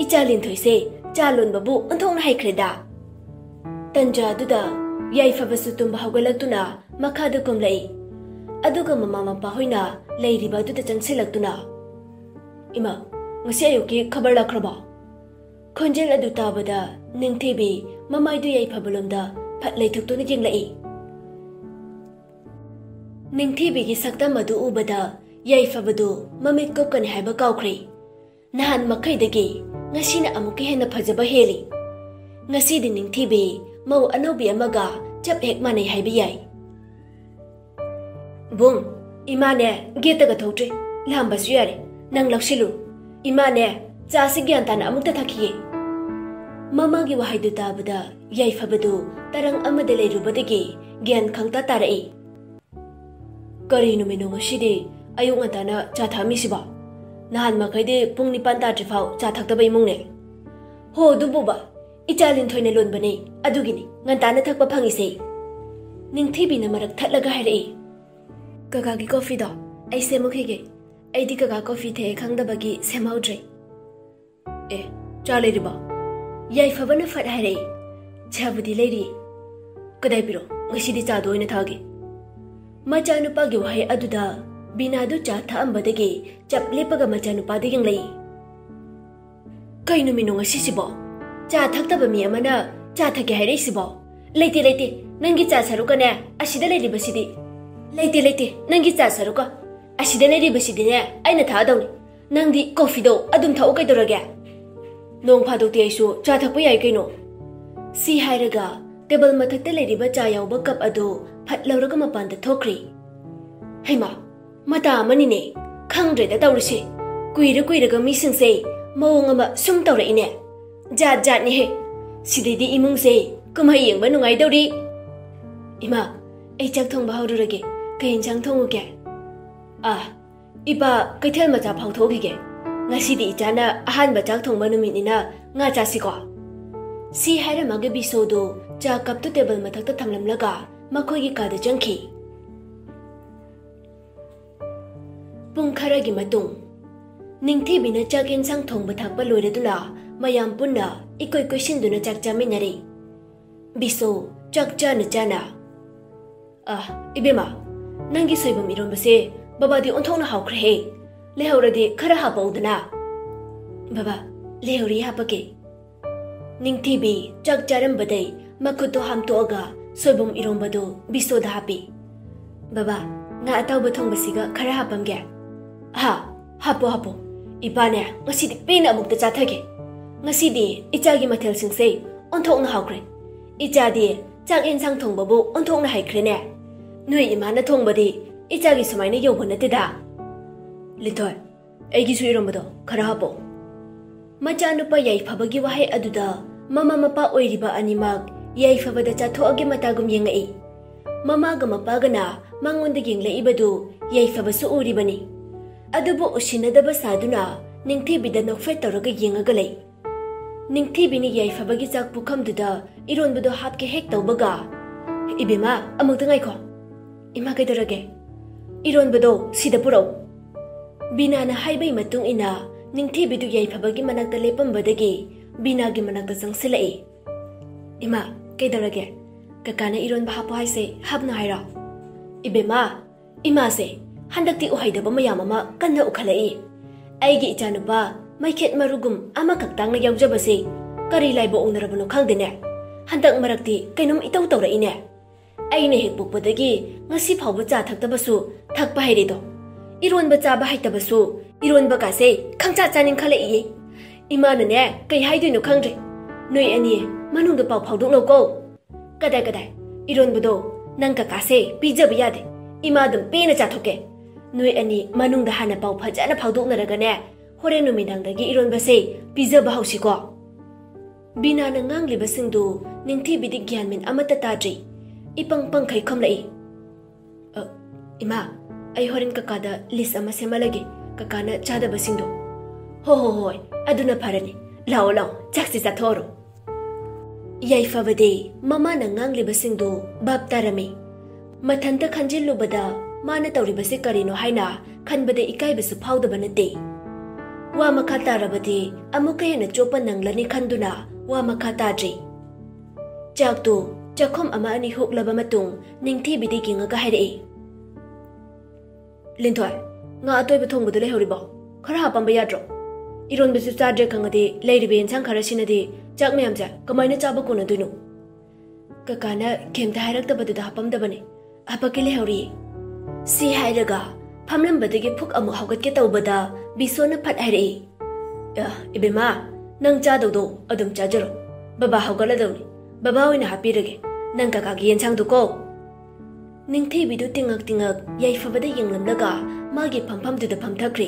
ꯏꯆꯥ ꯂꯤꯟꯊꯣꯏꯁꯦ ꯆꯥ ꯂꯣꯟꯕꯕꯨ ꯑꯣꯟꯊꯣꯛꯅ ꯍꯩꯈ꯭ꯔꯦꯗ꯫" ꯇꯟꯖꯥ ꯑꯗꯨꯗ ꯌꯥꯏꯐꯕꯁꯨ ꯇꯨꯝꯕ ꯍꯧꯒꯠꯂꯛꯇꯨꯅ ꯃꯈꯥꯗ ꯀꯨꯝꯂꯛꯏ꯫ ꯑꯗꯨꯒ ꯃꯃꯥ ꯃꯄꯥ ꯍꯣꯏꯅ ꯂꯩꯔꯤꯕ ꯑꯗꯨꯗ ꯆꯪꯁꯤꯜꯂꯛꯇꯨꯅ, "ꯏꯃꯥ, ꯉꯁꯤ ꯑꯌꯨꯛꯀꯤ ꯈꯕꯔ ꯂꯥꯛꯈ꯭ꯔꯕꯣ?" ꯈꯣꯟꯖꯦꯜ ꯑꯗꯨ ꯇꯥꯕꯗ ꯅꯤꯡꯊꯤꯕꯤ ꯃꯃꯥꯏꯗꯨ ꯌꯥꯏꯐꯕ ꯂꯣꯝꯗ ꯐꯠ ꯂꯩꯊꯣꯛꯇꯨꯅ ꯌꯦꯡꯂꯛꯏ꯫ ꯅꯤꯡꯊꯤꯕꯤꯒꯤ ꯁꯛꯇꯝ ꯑꯗꯨ ꯎꯕꯗ ꯌꯥꯏꯐꯕꯗꯨ ꯃꯃꯤꯠ ꯀꯨꯞꯀꯅꯤ ꯍꯥꯏꯕ ꯀꯥꯎꯈ꯭ꯔꯦ꯫ ꯅꯍꯥꯟ ꯃꯈꯩꯗꯒꯤ ꯉꯁꯤꯅ ꯑꯃꯨꯛꯀ ꯍꯦꯟꯅ ꯐꯖꯕ ꯍꯦꯜꯂꯤ꯫ ꯉꯁꯤꯗꯤ ꯅꯤꯡꯊꯤꯕꯤ ꯃꯧ ꯑꯅꯧꯕꯤ ꯑꯃꯒ ꯆꯞ ꯍꯦꯛ ꯃꯥꯟꯅꯩ ꯍꯥꯏꯕ ꯌꯥꯏ꯫ "ꯕꯨꯡ, ꯏꯃꯥꯅꯦ ꯒꯦꯠꯇꯒ ꯊꯣꯛꯇ꯭ꯔꯤ, ꯂꯥꯝꯕꯁꯨ ꯌꯥꯔꯦ, ꯅꯪ ꯂꯧꯁꯤꯜꯂꯨ꯫ ꯏꯃꯥꯅꯦ ꯆꯥꯁꯤ ꯒ꯭ꯌꯥꯟ ꯇꯥꯅ ꯑꯃꯨꯛꯇ ꯊꯛꯈꯤꯒꯦ꯫" ꯃꯃꯥꯒꯤ ꯋꯥꯍꯩꯗꯨ ꯇꯥꯕꯗ ꯌꯥꯏꯐꯕꯗꯨ ꯇꯔꯪ ꯑꯃꯗ ꯂꯩꯔꯨꯕꯗꯒꯤ ꯒ꯭ꯌꯥꯟ ꯈꯪꯇꯥ ꯇꯥꯔꯛꯏ꯫ "ꯀꯔꯤ ꯅꯨꯃꯤꯠꯅꯣ ꯉꯁꯤꯗꯤ ꯑꯌꯨꯛ ꯉꯟꯇꯥꯅ ꯆꯥ ꯊꯛꯑꯝꯃꯤꯁꯤꯕꯣ? ꯅꯍꯥꯟ ꯃꯈꯩꯗꯤ ꯄꯨꯡ ꯅꯤꯄꯥꯟ ꯇꯥꯗ꯭ꯔꯤꯐꯥꯎ ꯆꯥ ꯊꯛꯇꯕ ꯏꯃꯨꯡꯅꯦ꯫" "ꯍꯣ, ꯑꯗꯨꯕꯨꯕ, ꯏꯆꯥ ꯂꯤꯟꯊꯣꯏꯅ ꯂꯣꯟꯕꯅꯦ, ꯑꯗꯨꯒꯤꯅꯤ ꯉꯟꯇꯥꯅ ꯊꯛꯄ ꯐꯪꯉꯤꯁꯦ꯫" ꯅꯤꯡꯊꯤꯕꯤꯅ ꯃꯔꯛ ꯊꯠꯂꯒ ꯍꯥꯏꯔꯛꯏ꯫ "ꯀꯀꯥꯒꯤ ꯀꯣꯐꯤꯗꯣ ꯑꯩ ꯁꯦꯝꯃꯨꯈꯤꯒꯦ꯫ ꯑꯩꯗꯤ ꯀꯀꯥ ꯀꯣꯐꯤ ꯊꯛꯑꯦ ꯈꯪꯗꯕꯒꯤ ꯁꯦꯝꯍꯧꯗ꯭ꯔꯦ꯫" "ꯑꯦ, ꯆꯥ ꯂꯩꯔꯤꯕꯣ?" ꯌꯥꯏꯐꯕꯅ ꯐꯠ ꯍꯥꯏꯔꯛꯏ꯫ "ꯆꯥꯕꯨꯗꯤ ꯂꯩꯔꯤ꯫" "ꯀꯗꯥꯏ ꯄꯤꯔꯣ, ꯉꯁꯤꯗꯤ ꯆꯥꯗꯣ ꯑꯣꯏꯅ ꯊꯛꯑꯒꯦ꯫" ꯃꯆꯥꯅꯨꯄꯥꯒꯤ ꯋꯥꯍꯩ ꯑꯗꯨꯗ ꯕꯤꯅꯥꯗꯨ ꯆꯥ ꯊꯛꯑꯝꯕꯗꯒꯤ ꯆꯞ ꯂꯦꯞꯄꯒ ꯃꯆꯥꯅꯨꯄꯥꯗꯨ ꯌꯦꯡꯂꯛꯏ꯫ "ꯀꯩ ꯅꯨꯃꯤꯠꯅꯣ ꯉꯁꯤꯁꯤꯕꯣ? ꯆꯥ ꯊꯛꯇꯕ ꯃꯤ ꯑꯃꯅ ꯆꯥ ꯊꯛꯀꯦ ꯍꯥꯏꯔꯛꯏꯁꯤꯕꯣ?" "ꯂꯩꯇꯦ, ꯂꯩꯇꯦ, ꯅꯪꯒꯤ ꯆꯥ ꯁꯔꯨꯛꯀꯅꯦ ꯑꯁꯤꯗ ꯂꯩꯔꯤꯕꯁꯤꯗꯤ꯫ ꯂꯩꯇꯦ, ꯂꯩꯇꯦ, ꯅꯪꯒꯤ ꯆꯥ ꯁꯔꯨꯛꯀ ꯑꯁꯤꯗ ꯂꯩꯔꯤꯕꯁꯤꯗꯤꯅꯦ ꯑꯩꯅ ꯊꯛꯑꯗꯧꯅꯤ꯫ ꯅꯪꯗꯤ ꯀꯣꯐꯤꯗꯣ ꯑꯗꯨꯝ ꯊꯛꯎ ꯀꯩꯗꯧꯔꯒꯦ? ꯅꯣꯡ ꯐꯥꯗꯣꯛꯇꯤ ꯑꯩꯁꯨ ꯆꯥ ꯊꯛꯄ ꯌꯥꯏ ꯀꯩꯅꯣ?" ꯁꯤ ꯍꯥꯏꯔꯒ ꯇꯦꯕꯜ ꯃꯊꯛꯇ ꯂꯩꯔꯤꯕ ꯆꯥ ꯌꯥꯎꯕ ꯀꯞ ꯑꯗꯨ ꯐꯠ ꯂꯧꯔꯒ ꯃꯄꯥꯟꯗ ꯊꯣꯛꯈ꯭ꯔꯤ꯫ "ꯍꯩꯃꯥ, ꯃꯇꯥ ꯑꯃꯅꯤꯅꯦ, ꯈꯪꯗ꯭ꯔꯦꯗ ꯇꯧꯔꯤꯁꯦ꯫ ꯀꯨꯏꯔ ꯀꯨꯏꯔꯒ ꯃꯤꯁꯤꯡꯁꯦ ꯃꯑꯣꯡ ꯑꯃ ꯁꯨꯝ ꯇꯧꯔꯛꯏꯅꯦ꯫ ꯖꯥꯠ ꯖꯥꯠꯅꯤꯍꯦ꯫ ꯁꯤꯗꯩꯗꯤ ꯏꯃꯨꯡꯁꯦ ꯀꯨꯝꯍꯩ ꯌꯦꯡꯕ ꯅꯨꯡꯉꯥꯏꯗꯧꯔꯤ꯫ ꯏꯃꯥ, ꯑꯩ ꯆꯥꯛ ꯊꯣꯡꯕ ꯍꯧꯔꯨꯔꯒꯦ꯫ ꯀꯩ ꯌꯦꯟꯁꯥꯡ ꯊꯣꯡꯉꯨꯒꯦ?" "ꯑꯥ, ꯏꯄꯥ ꯀꯩꯊꯦꯜ ꯃꯆꯥ ꯐꯥꯎꯊꯣꯛꯈꯤꯒꯦ꯫ ꯉꯁꯤꯗꯤ ꯏꯆꯥꯅ ꯑꯍꯥꯟꯕ ꯆꯥꯛ ꯊꯣꯡꯕ ꯅꯨꯃꯤꯠꯅꯤꯅ ꯉꯥ ꯆꯥꯁꯤꯀꯣ?" ꯁꯤ ꯍꯥꯏꯔꯝꯃꯒ ꯕꯤꯁꯣꯗꯨ ꯆꯥ ꯀꯞꯇꯨ ꯇꯦꯕꯜ ꯃꯊꯛꯇ ꯊꯝꯂꯝꯂꯒ ꯃꯈꯣꯏꯒꯤ ꯀꯥꯗ ꯆꯪꯈꯤ꯫ ꯄꯨꯡ ꯈꯔꯒꯤ ꯃꯇꯨꯡ, ꯅꯤꯡꯊꯤꯕꯤꯅ ꯆꯥꯛ ꯌꯦꯟꯁꯥꯡ ꯊꯣꯡꯕ ꯊꯥꯛꯄ ꯂꯣꯏꯔꯗꯨꯅ ꯃꯌꯥꯝ ꯄꯨꯟꯅ ꯏꯀꯣꯏ ꯀꯣꯏꯁꯤꯟꯗꯨꯅ ꯆꯥꯛ ꯆꯥꯃꯤꯟꯅꯔꯤ꯫ ꯕꯤꯁꯣ ꯆꯥꯛ ꯆꯥꯅ ꯆꯥꯅ, "ꯑ, ꯏꯕꯦꯝꯃ, ꯅꯪꯒꯤ ꯁꯣꯏꯕꯨꯝ ꯏꯔꯣꯝꯕꯁꯦ ꯕꯕꯥꯗꯤ ꯑꯣꯟꯊꯣꯛꯅ ꯍꯥꯎꯈ꯭ꯔꯦꯍꯦ꯫ ꯂꯩꯍꯧꯔꯗꯤ ꯈꯔ ꯍꯥꯞꯄꯛꯎꯗꯅ꯫" "ꯕꯕꯥ, ꯂꯩꯍꯧꯔꯤ, ꯍꯥꯞꯄꯛꯀꯦ꯫" ꯅꯤꯡꯊꯤꯕꯤ ꯆꯥꯛ ꯆꯥꯔꯝꯕꯗꯩ ꯃꯈꯨꯠꯇꯣ ꯍꯥꯝꯇꯣꯛꯑꯒ ꯁꯣꯏꯕꯨꯝ ꯏꯔꯣꯝꯕꯗꯨ ꯕꯤꯁꯣꯗ ꯍꯥꯞꯄꯤ꯫ "ꯕꯕꯥ, ꯉꯥ ꯑꯇꯥꯎꯕ ꯊꯣꯡꯕꯁꯤꯒ ꯈꯔ ꯍꯥꯞꯄꯝꯒꯦ?" "ꯍꯥ, ꯍꯥꯞꯄꯣ, ꯍꯥꯞꯄꯣ꯫ ꯏꯄꯥꯅꯦ ꯉꯁꯤꯗꯤ ꯄꯦꯟꯅ ꯑꯃꯨꯛꯇ ꯆꯥꯊꯒꯦ꯫ ꯉꯁꯤꯗꯤ ꯏꯆꯥꯒꯤ ꯃꯊꯦꯜꯁꯤꯡꯁꯦ ꯑꯣꯟꯊꯣꯛꯅ ꯍꯥꯎꯈ꯭ꯔꯦ꯫ ꯏꯆꯥꯗꯤ ꯆꯥꯛ ꯌꯦꯟꯁꯥꯡ ꯊꯣꯡꯕꯕꯨ ꯑꯣꯟꯊꯣꯛꯅ ꯍꯩꯈ꯭ꯔꯦꯅꯦ꯫ ꯅꯣꯏ ꯏꯃꯥꯅ ꯊꯣꯡꯕꯗꯤ ꯏꯆꯥꯒꯤ ꯁꯨꯃꯥꯏꯅ ꯌꯧꯕ ꯅꯠꯇꯦꯗ꯫" "ꯂꯤꯟꯊꯣꯏ, ꯑꯩꯒꯤꯁꯨ ꯏꯔꯣꯝꯕꯗꯣ ꯈꯔ ꯍꯥꯞꯄꯣ꯫" ꯃꯆꯥꯅꯨꯄꯥ ꯌꯥꯏꯐꯕꯒꯤ ꯋꯥꯍꯩ ꯑꯗꯨꯗ ꯃꯃꯥ ꯃꯄꯥ ꯑꯣꯏꯔꯤꯕ ꯑꯅꯤꯃꯛ ꯌꯥꯏꯐꯕꯗ ꯆꯥꯊꯣꯛꯑꯒꯦ ꯃꯇꯥꯒꯨꯝ ꯌꯦꯡꯉꯛꯏ꯫ ꯃꯃꯥꯒ ꯃꯄꯥꯒꯅ ꯃꯉꯣꯟꯗ ꯌꯦꯡꯂꯛꯏꯕꯗꯨ ꯌꯥꯏꯐꯕꯁꯨ ꯎꯔꯤꯕꯅꯤ꯫ ꯑꯗꯨꯕꯨ ꯎꯁꯤꯟꯅꯗꯕ ꯁꯥꯗꯨꯅ ꯅꯤꯡꯊꯤꯕꯤꯗ ꯅꯣꯛꯐꯦꯠ ꯇꯧꯔꯒ ꯌꯦꯡꯉꯒ ꯂꯩ꯫ ꯅꯤꯡꯊꯤꯕꯤꯅ ꯌꯥꯏꯐꯕꯒꯤ ꯆꯥꯛ ꯄꯨꯈꯝꯗꯨꯗ ꯏꯔꯣꯟꯕꯗꯣ ꯍꯥꯞꯀꯦ ꯍꯦꯛ ꯇꯧꯕꯒ, "ꯏꯕꯦꯝꯃ, ꯑꯃꯨꯛꯇ ꯉꯥꯏꯈꯣ꯫" "ꯏꯃꯥ, ꯀꯩꯗꯧꯔꯒꯦ?" "ꯏꯔꯣꯟꯕꯗꯣ ꯁꯤꯗ ꯄꯨꯔꯛꯎ꯫" ꯕꯤꯅꯥꯅ ꯍꯥꯏꯕꯒꯤ ꯃꯇꯨꯡ ꯏꯟꯅ ꯅꯤꯡꯊꯤꯕꯤꯗꯨ ꯌꯥꯏꯐꯕꯒꯤ ꯃꯅꯥꯛꯇ ꯂꯦꯞꯄꯝꯕꯗꯒꯤ ꯕꯤꯅꯥꯒꯤ ꯃꯅꯥꯛꯇ ꯆꯪꯁꯤꯜꯂꯛꯏ꯫ "ꯏꯃꯥ, ꯀꯩꯗꯧꯔꯒꯦ? ꯀꯀꯥꯅ ꯏꯔꯣꯟꯕ ꯍꯥꯞꯄꯣ ꯍꯥꯏꯁꯦ ꯍꯥꯞꯅꯨ ꯍꯥꯏꯔꯣ?" "ꯏꯕꯦꯝꯃ, ꯏꯃꯥꯁꯦ ꯍꯟꯗꯛꯇꯤ ꯎꯍꯩꯗꯕ ꯃꯌꯥꯝ ꯑꯃ ꯀꯟꯅ ꯎꯈꯠꯂꯛꯏ꯫ ꯑꯩꯒꯤ ꯏꯆꯥꯅꯨꯄꯥ ꯃꯩꯈꯦꯠ ꯃꯔꯨꯒꯨꯝ ꯑꯃꯈꯛꯇꯥꯡꯅ ꯌꯥꯎꯖꯕꯁꯦ ꯀꯔꯤ ꯂꯥꯏꯕ ꯎꯅꯔꯕꯅꯣ ꯈꯪꯗꯦꯅꯦ꯫ ꯍꯟꯗꯛ ꯃꯔꯛꯇꯤ ꯀꯩꯅꯣꯝ ꯏꯇꯧ ꯇꯧꯔꯛꯏꯅꯦ꯫ ꯑꯩꯅ ꯍꯦꯛ ꯄꯣꯛꯄꯗꯒꯤ ꯉꯁꯤ ꯐꯥꯎꯕ ꯆꯥ ꯊꯛꯇꯕꯁꯨ ꯊꯛꯄ ꯍꯩꯔꯦꯗꯣ꯫ ꯏꯔꯣꯟꯕ ꯆꯥꯕ ꯍꯩꯇꯕꯁꯨ ꯏꯔꯣꯟꯕ ꯀꯥꯁꯦ ꯈꯪꯆꯥ ꯆꯥꯅꯤꯡꯈꯠꯂꯛꯏꯌꯦ꯫ ꯏꯃꯥꯅꯅꯦ ꯀꯩ ꯍꯥꯏꯗꯣꯏꯅꯣ ꯈꯪꯗ꯭ꯔꯦ꯫ ꯅꯣꯏ ꯑꯅꯤ ꯃꯅꯨꯡꯗ ꯄꯥꯎ ꯐꯥꯎꯗꯣꯛꯅꯧꯀꯣ꯫ ꯀꯗꯥꯏ ꯀꯗꯥꯏ? ꯏꯔꯣꯟꯕꯗꯣ ꯅꯪ ꯀꯀꯥꯁꯦ ꯄꯤꯖꯕ ꯌꯥꯗꯦ꯫ ꯏꯃꯥ ꯑꯗꯨꯝ ꯄꯦꯟꯅ ꯆꯥꯊꯣꯛꯀꯦ꯫ ꯅꯣꯏ ꯑꯅꯤ ꯃꯅꯨꯡꯗ ꯍꯥꯟꯅ ꯄꯥꯎ ꯐꯖꯅ ꯐꯥꯎꯗꯣꯛꯅꯔꯒꯅꯦ, ꯍꯣꯔꯦꯟ ꯅꯨꯃꯤꯗꯥꯡꯗꯒꯤ ꯏꯔꯣꯟꯕꯁꯦ ꯄꯤꯖꯕ ꯍꯧꯁꯤꯀꯣ꯫ ꯕꯤꯅꯥꯅ ꯉꯥꯡꯂꯤꯕꯁꯤꯡꯗꯨ ꯅꯤꯡꯊꯤꯕꯤꯗꯤ ꯒ꯭ꯌꯥꯟ ꯃꯦꯟ ꯑꯃꯠꯇ ꯇꯥꯗ꯭ꯔꯤ꯫ ꯏꯄꯪ ꯄꯪꯈꯩ ꯈꯨꯝꯂꯛꯏ꯫ "ꯑ, ꯏꯃꯥ, ꯑꯩ ꯍꯣꯔꯦꯟ ꯀꯀꯥꯗ ꯂꯤꯁ ꯑꯃ ꯁꯦꯝꯍꯜꯂꯒꯦ, ꯀꯀꯥꯅ ꯆꯥꯗꯕꯁꯤꯡꯗꯣ"꯫ "ꯍꯣ ꯍꯣ ꯍꯣꯏ, ꯑꯗꯨꯅ ꯐꯔꯅꯤ꯫ ꯂꯥꯛꯑꯣ ꯂꯥꯛꯑꯣ, ꯆꯥꯛꯁꯤ ꯆꯥꯊꯣꯛꯑꯔꯣ"꯫ ꯌꯥꯏꯐꯕꯗꯤ ꯃꯃꯥꯅ ꯉꯥꯡꯂꯤꯕꯁꯤꯡꯗꯨ ꯚꯥꯞ ꯇꯥꯔꯝꯃꯤ꯫ ꯃꯊꯟꯇ ꯈꯟꯖꯤꯜꯂꯨꯕꯗ ꯃꯥꯅ ꯇꯧꯔꯤꯕꯁꯤ ꯀꯔꯤꯅꯣ ꯍꯥꯏꯅ ꯈꯟꯕꯗ ꯏꯀꯥꯏꯕꯁꯨ ꯐꯥꯎꯗꯕ ꯅꯠꯇꯦ꯫ ꯋꯥ ꯃꯈꯥ ꯇꯥꯔꯕꯗꯤ ꯑꯃꯨꯛꯀ ꯍꯦꯟꯅ ꯆꯣꯞꯄ ꯅꯪꯂꯅꯤ ꯈꯟꯗꯨꯅ ꯋꯥ ꯃꯈꯥ ꯇꯥꯗ꯭ꯔꯤ꯫ ꯆꯥꯛꯇꯨ ꯆꯥꯛꯈꯨꯝ ꯑꯃ ꯑꯅꯤ ꯍꯨꯛꯂꯕ ꯃꯇꯨꯡ ꯅꯤꯡꯊꯤꯕꯤꯗ ꯌꯦꯡꯉꯒ ꯍꯥꯏꯔꯛꯏ꯫ "ꯂꯤꯟꯊꯣꯏ, ꯉꯥ ꯑꯇꯣꯏꯕ ꯊꯣꯡꯕꯗꯨ ꯂꯩꯍꯧꯔꯤꯕꯣ? ꯈꯔ ꯍꯥꯞꯄꯝꯕ ꯌꯥꯗ꯭ꯔꯣ? ꯏꯔꯣꯟꯕꯁꯨ ꯆꯥꯗ꯭ꯔꯦ ꯈꯪꯉꯗꯤ ꯂꯩꯔꯤꯕ ꯌꯦꯟꯁꯥꯡ ꯈꯔꯁꯤꯅꯗꯤ ꯆꯥꯛ ꯃꯌꯥꯝꯁꯦ ꯀꯃꯥꯏꯅ ꯆꯥꯕ ꯀꯣꯟꯅꯗꯣꯏꯅꯣ?" "ꯀꯀꯥꯅ ꯀꯩꯝꯇ ꯍꯥꯏꯔꯛꯇꯕꯗꯨꯗ ꯍꯥꯞꯄꯝꯗꯕꯅꯦ꯫ ꯍꯥꯄꯛꯀꯦ, ꯂꯩꯍꯧꯔꯤ"꯫ ꯁꯤ ꯍꯥꯏꯔꯒ ꯐꯝꯂꯝꯕꯗꯒꯤ ꯐꯨꯛ ꯑꯃꯨꯛ ꯍꯧꯒꯠꯀꯦ ꯇꯧꯕꯗ ꯕꯤꯁꯣꯅ ꯐꯠ ꯍꯥꯏꯔꯛꯏ꯫ "ꯑ, ꯏꯕꯦꯝꯃ, ꯅꯪ ꯆꯥꯗꯧꯗꯣ ꯑꯗꯨꯝ ꯆꯥꯖꯔꯣ꯫ ꯕꯕꯥ ꯍꯧꯒꯠꯂꯗꯧꯅꯤ꯫ ꯕꯕꯥ ꯑꯣꯏꯅ ꯍꯥꯞꯄꯤꯔꯒꯦ ꯅꯪ ꯀꯀꯥꯒꯤ ꯌꯦꯟꯁꯥꯡꯗꯨꯀꯣ"꯫ ꯅꯤꯡꯊꯤꯕꯤꯗꯨ ꯇꯤꯉꯛ ꯇꯤꯉꯛ ꯌꯥꯏꯐꯕꯗ ꯌꯦꯡꯂꯝꯂꯒ ꯃꯥꯒꯤ ꯐꯝꯐꯝꯗꯨꯗ ꯐꯝꯊꯈ꯭ꯔꯦ꯫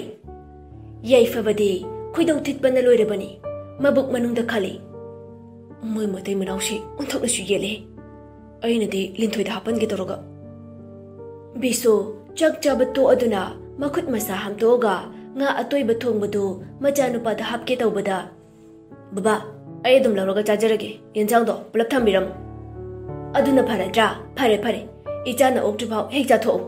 ꯌꯥꯏꯐꯕꯗꯤ ꯈꯣꯏꯗꯧ ꯊꯤꯠꯄꯅ ꯂꯣꯏꯔꯕꯅꯤ꯫ ꯃꯕꯨꯛ ꯃꯅꯨꯡꯗ ꯈꯜꯂꯤ, "ꯃꯣꯏ ꯃꯇꯩ ꯃꯅꯥꯎꯁꯤ ꯑꯣꯟꯊꯣꯛꯅꯁꯨ ꯌꯦꯠꯂꯦ꯫ ꯑꯩꯅꯗꯤ ꯂꯤꯟꯊꯣꯏꯗ ꯍꯥꯞꯄꯟꯒꯦ ꯇꯧꯔꯒ"꯫ ꯕꯤꯁꯨ ꯆꯥꯛ ꯆꯥꯕ ꯇꯣꯛꯑꯗꯨꯅ ꯃꯈꯨꯠ ꯃꯁꯥ ꯍꯥꯝꯇꯣꯛꯑꯒ ꯉꯥ ꯑꯇꯣꯏꯕ ꯊꯣꯡꯕꯗꯨ ꯃꯆꯥꯅꯨꯄꯥꯗ ꯍꯥꯞꯀꯦ ꯇꯧꯕꯗ, "ꯕꯕꯥ, ꯑꯩ ꯑꯗꯨꯝ ꯂꯧꯔꯒ ꯆꯥꯖꯔꯒꯦ, ꯌꯦꯟꯁꯥꯡꯗꯣ ꯄꯨꯂꯞ ꯊꯝꯕꯤꯔꯝꯃꯨ"꯫ "ꯑꯗꯨꯅ ꯐꯔꯗ꯭ꯔꯥ? ꯐꯔꯦ, ꯐꯔꯦ꯫ ꯏꯆꯥꯅ ꯑꯣꯛꯇ꯭ꯔꯤꯐꯥꯎ ꯍꯦꯛ ꯆꯥꯊꯣꯛꯎ"꯫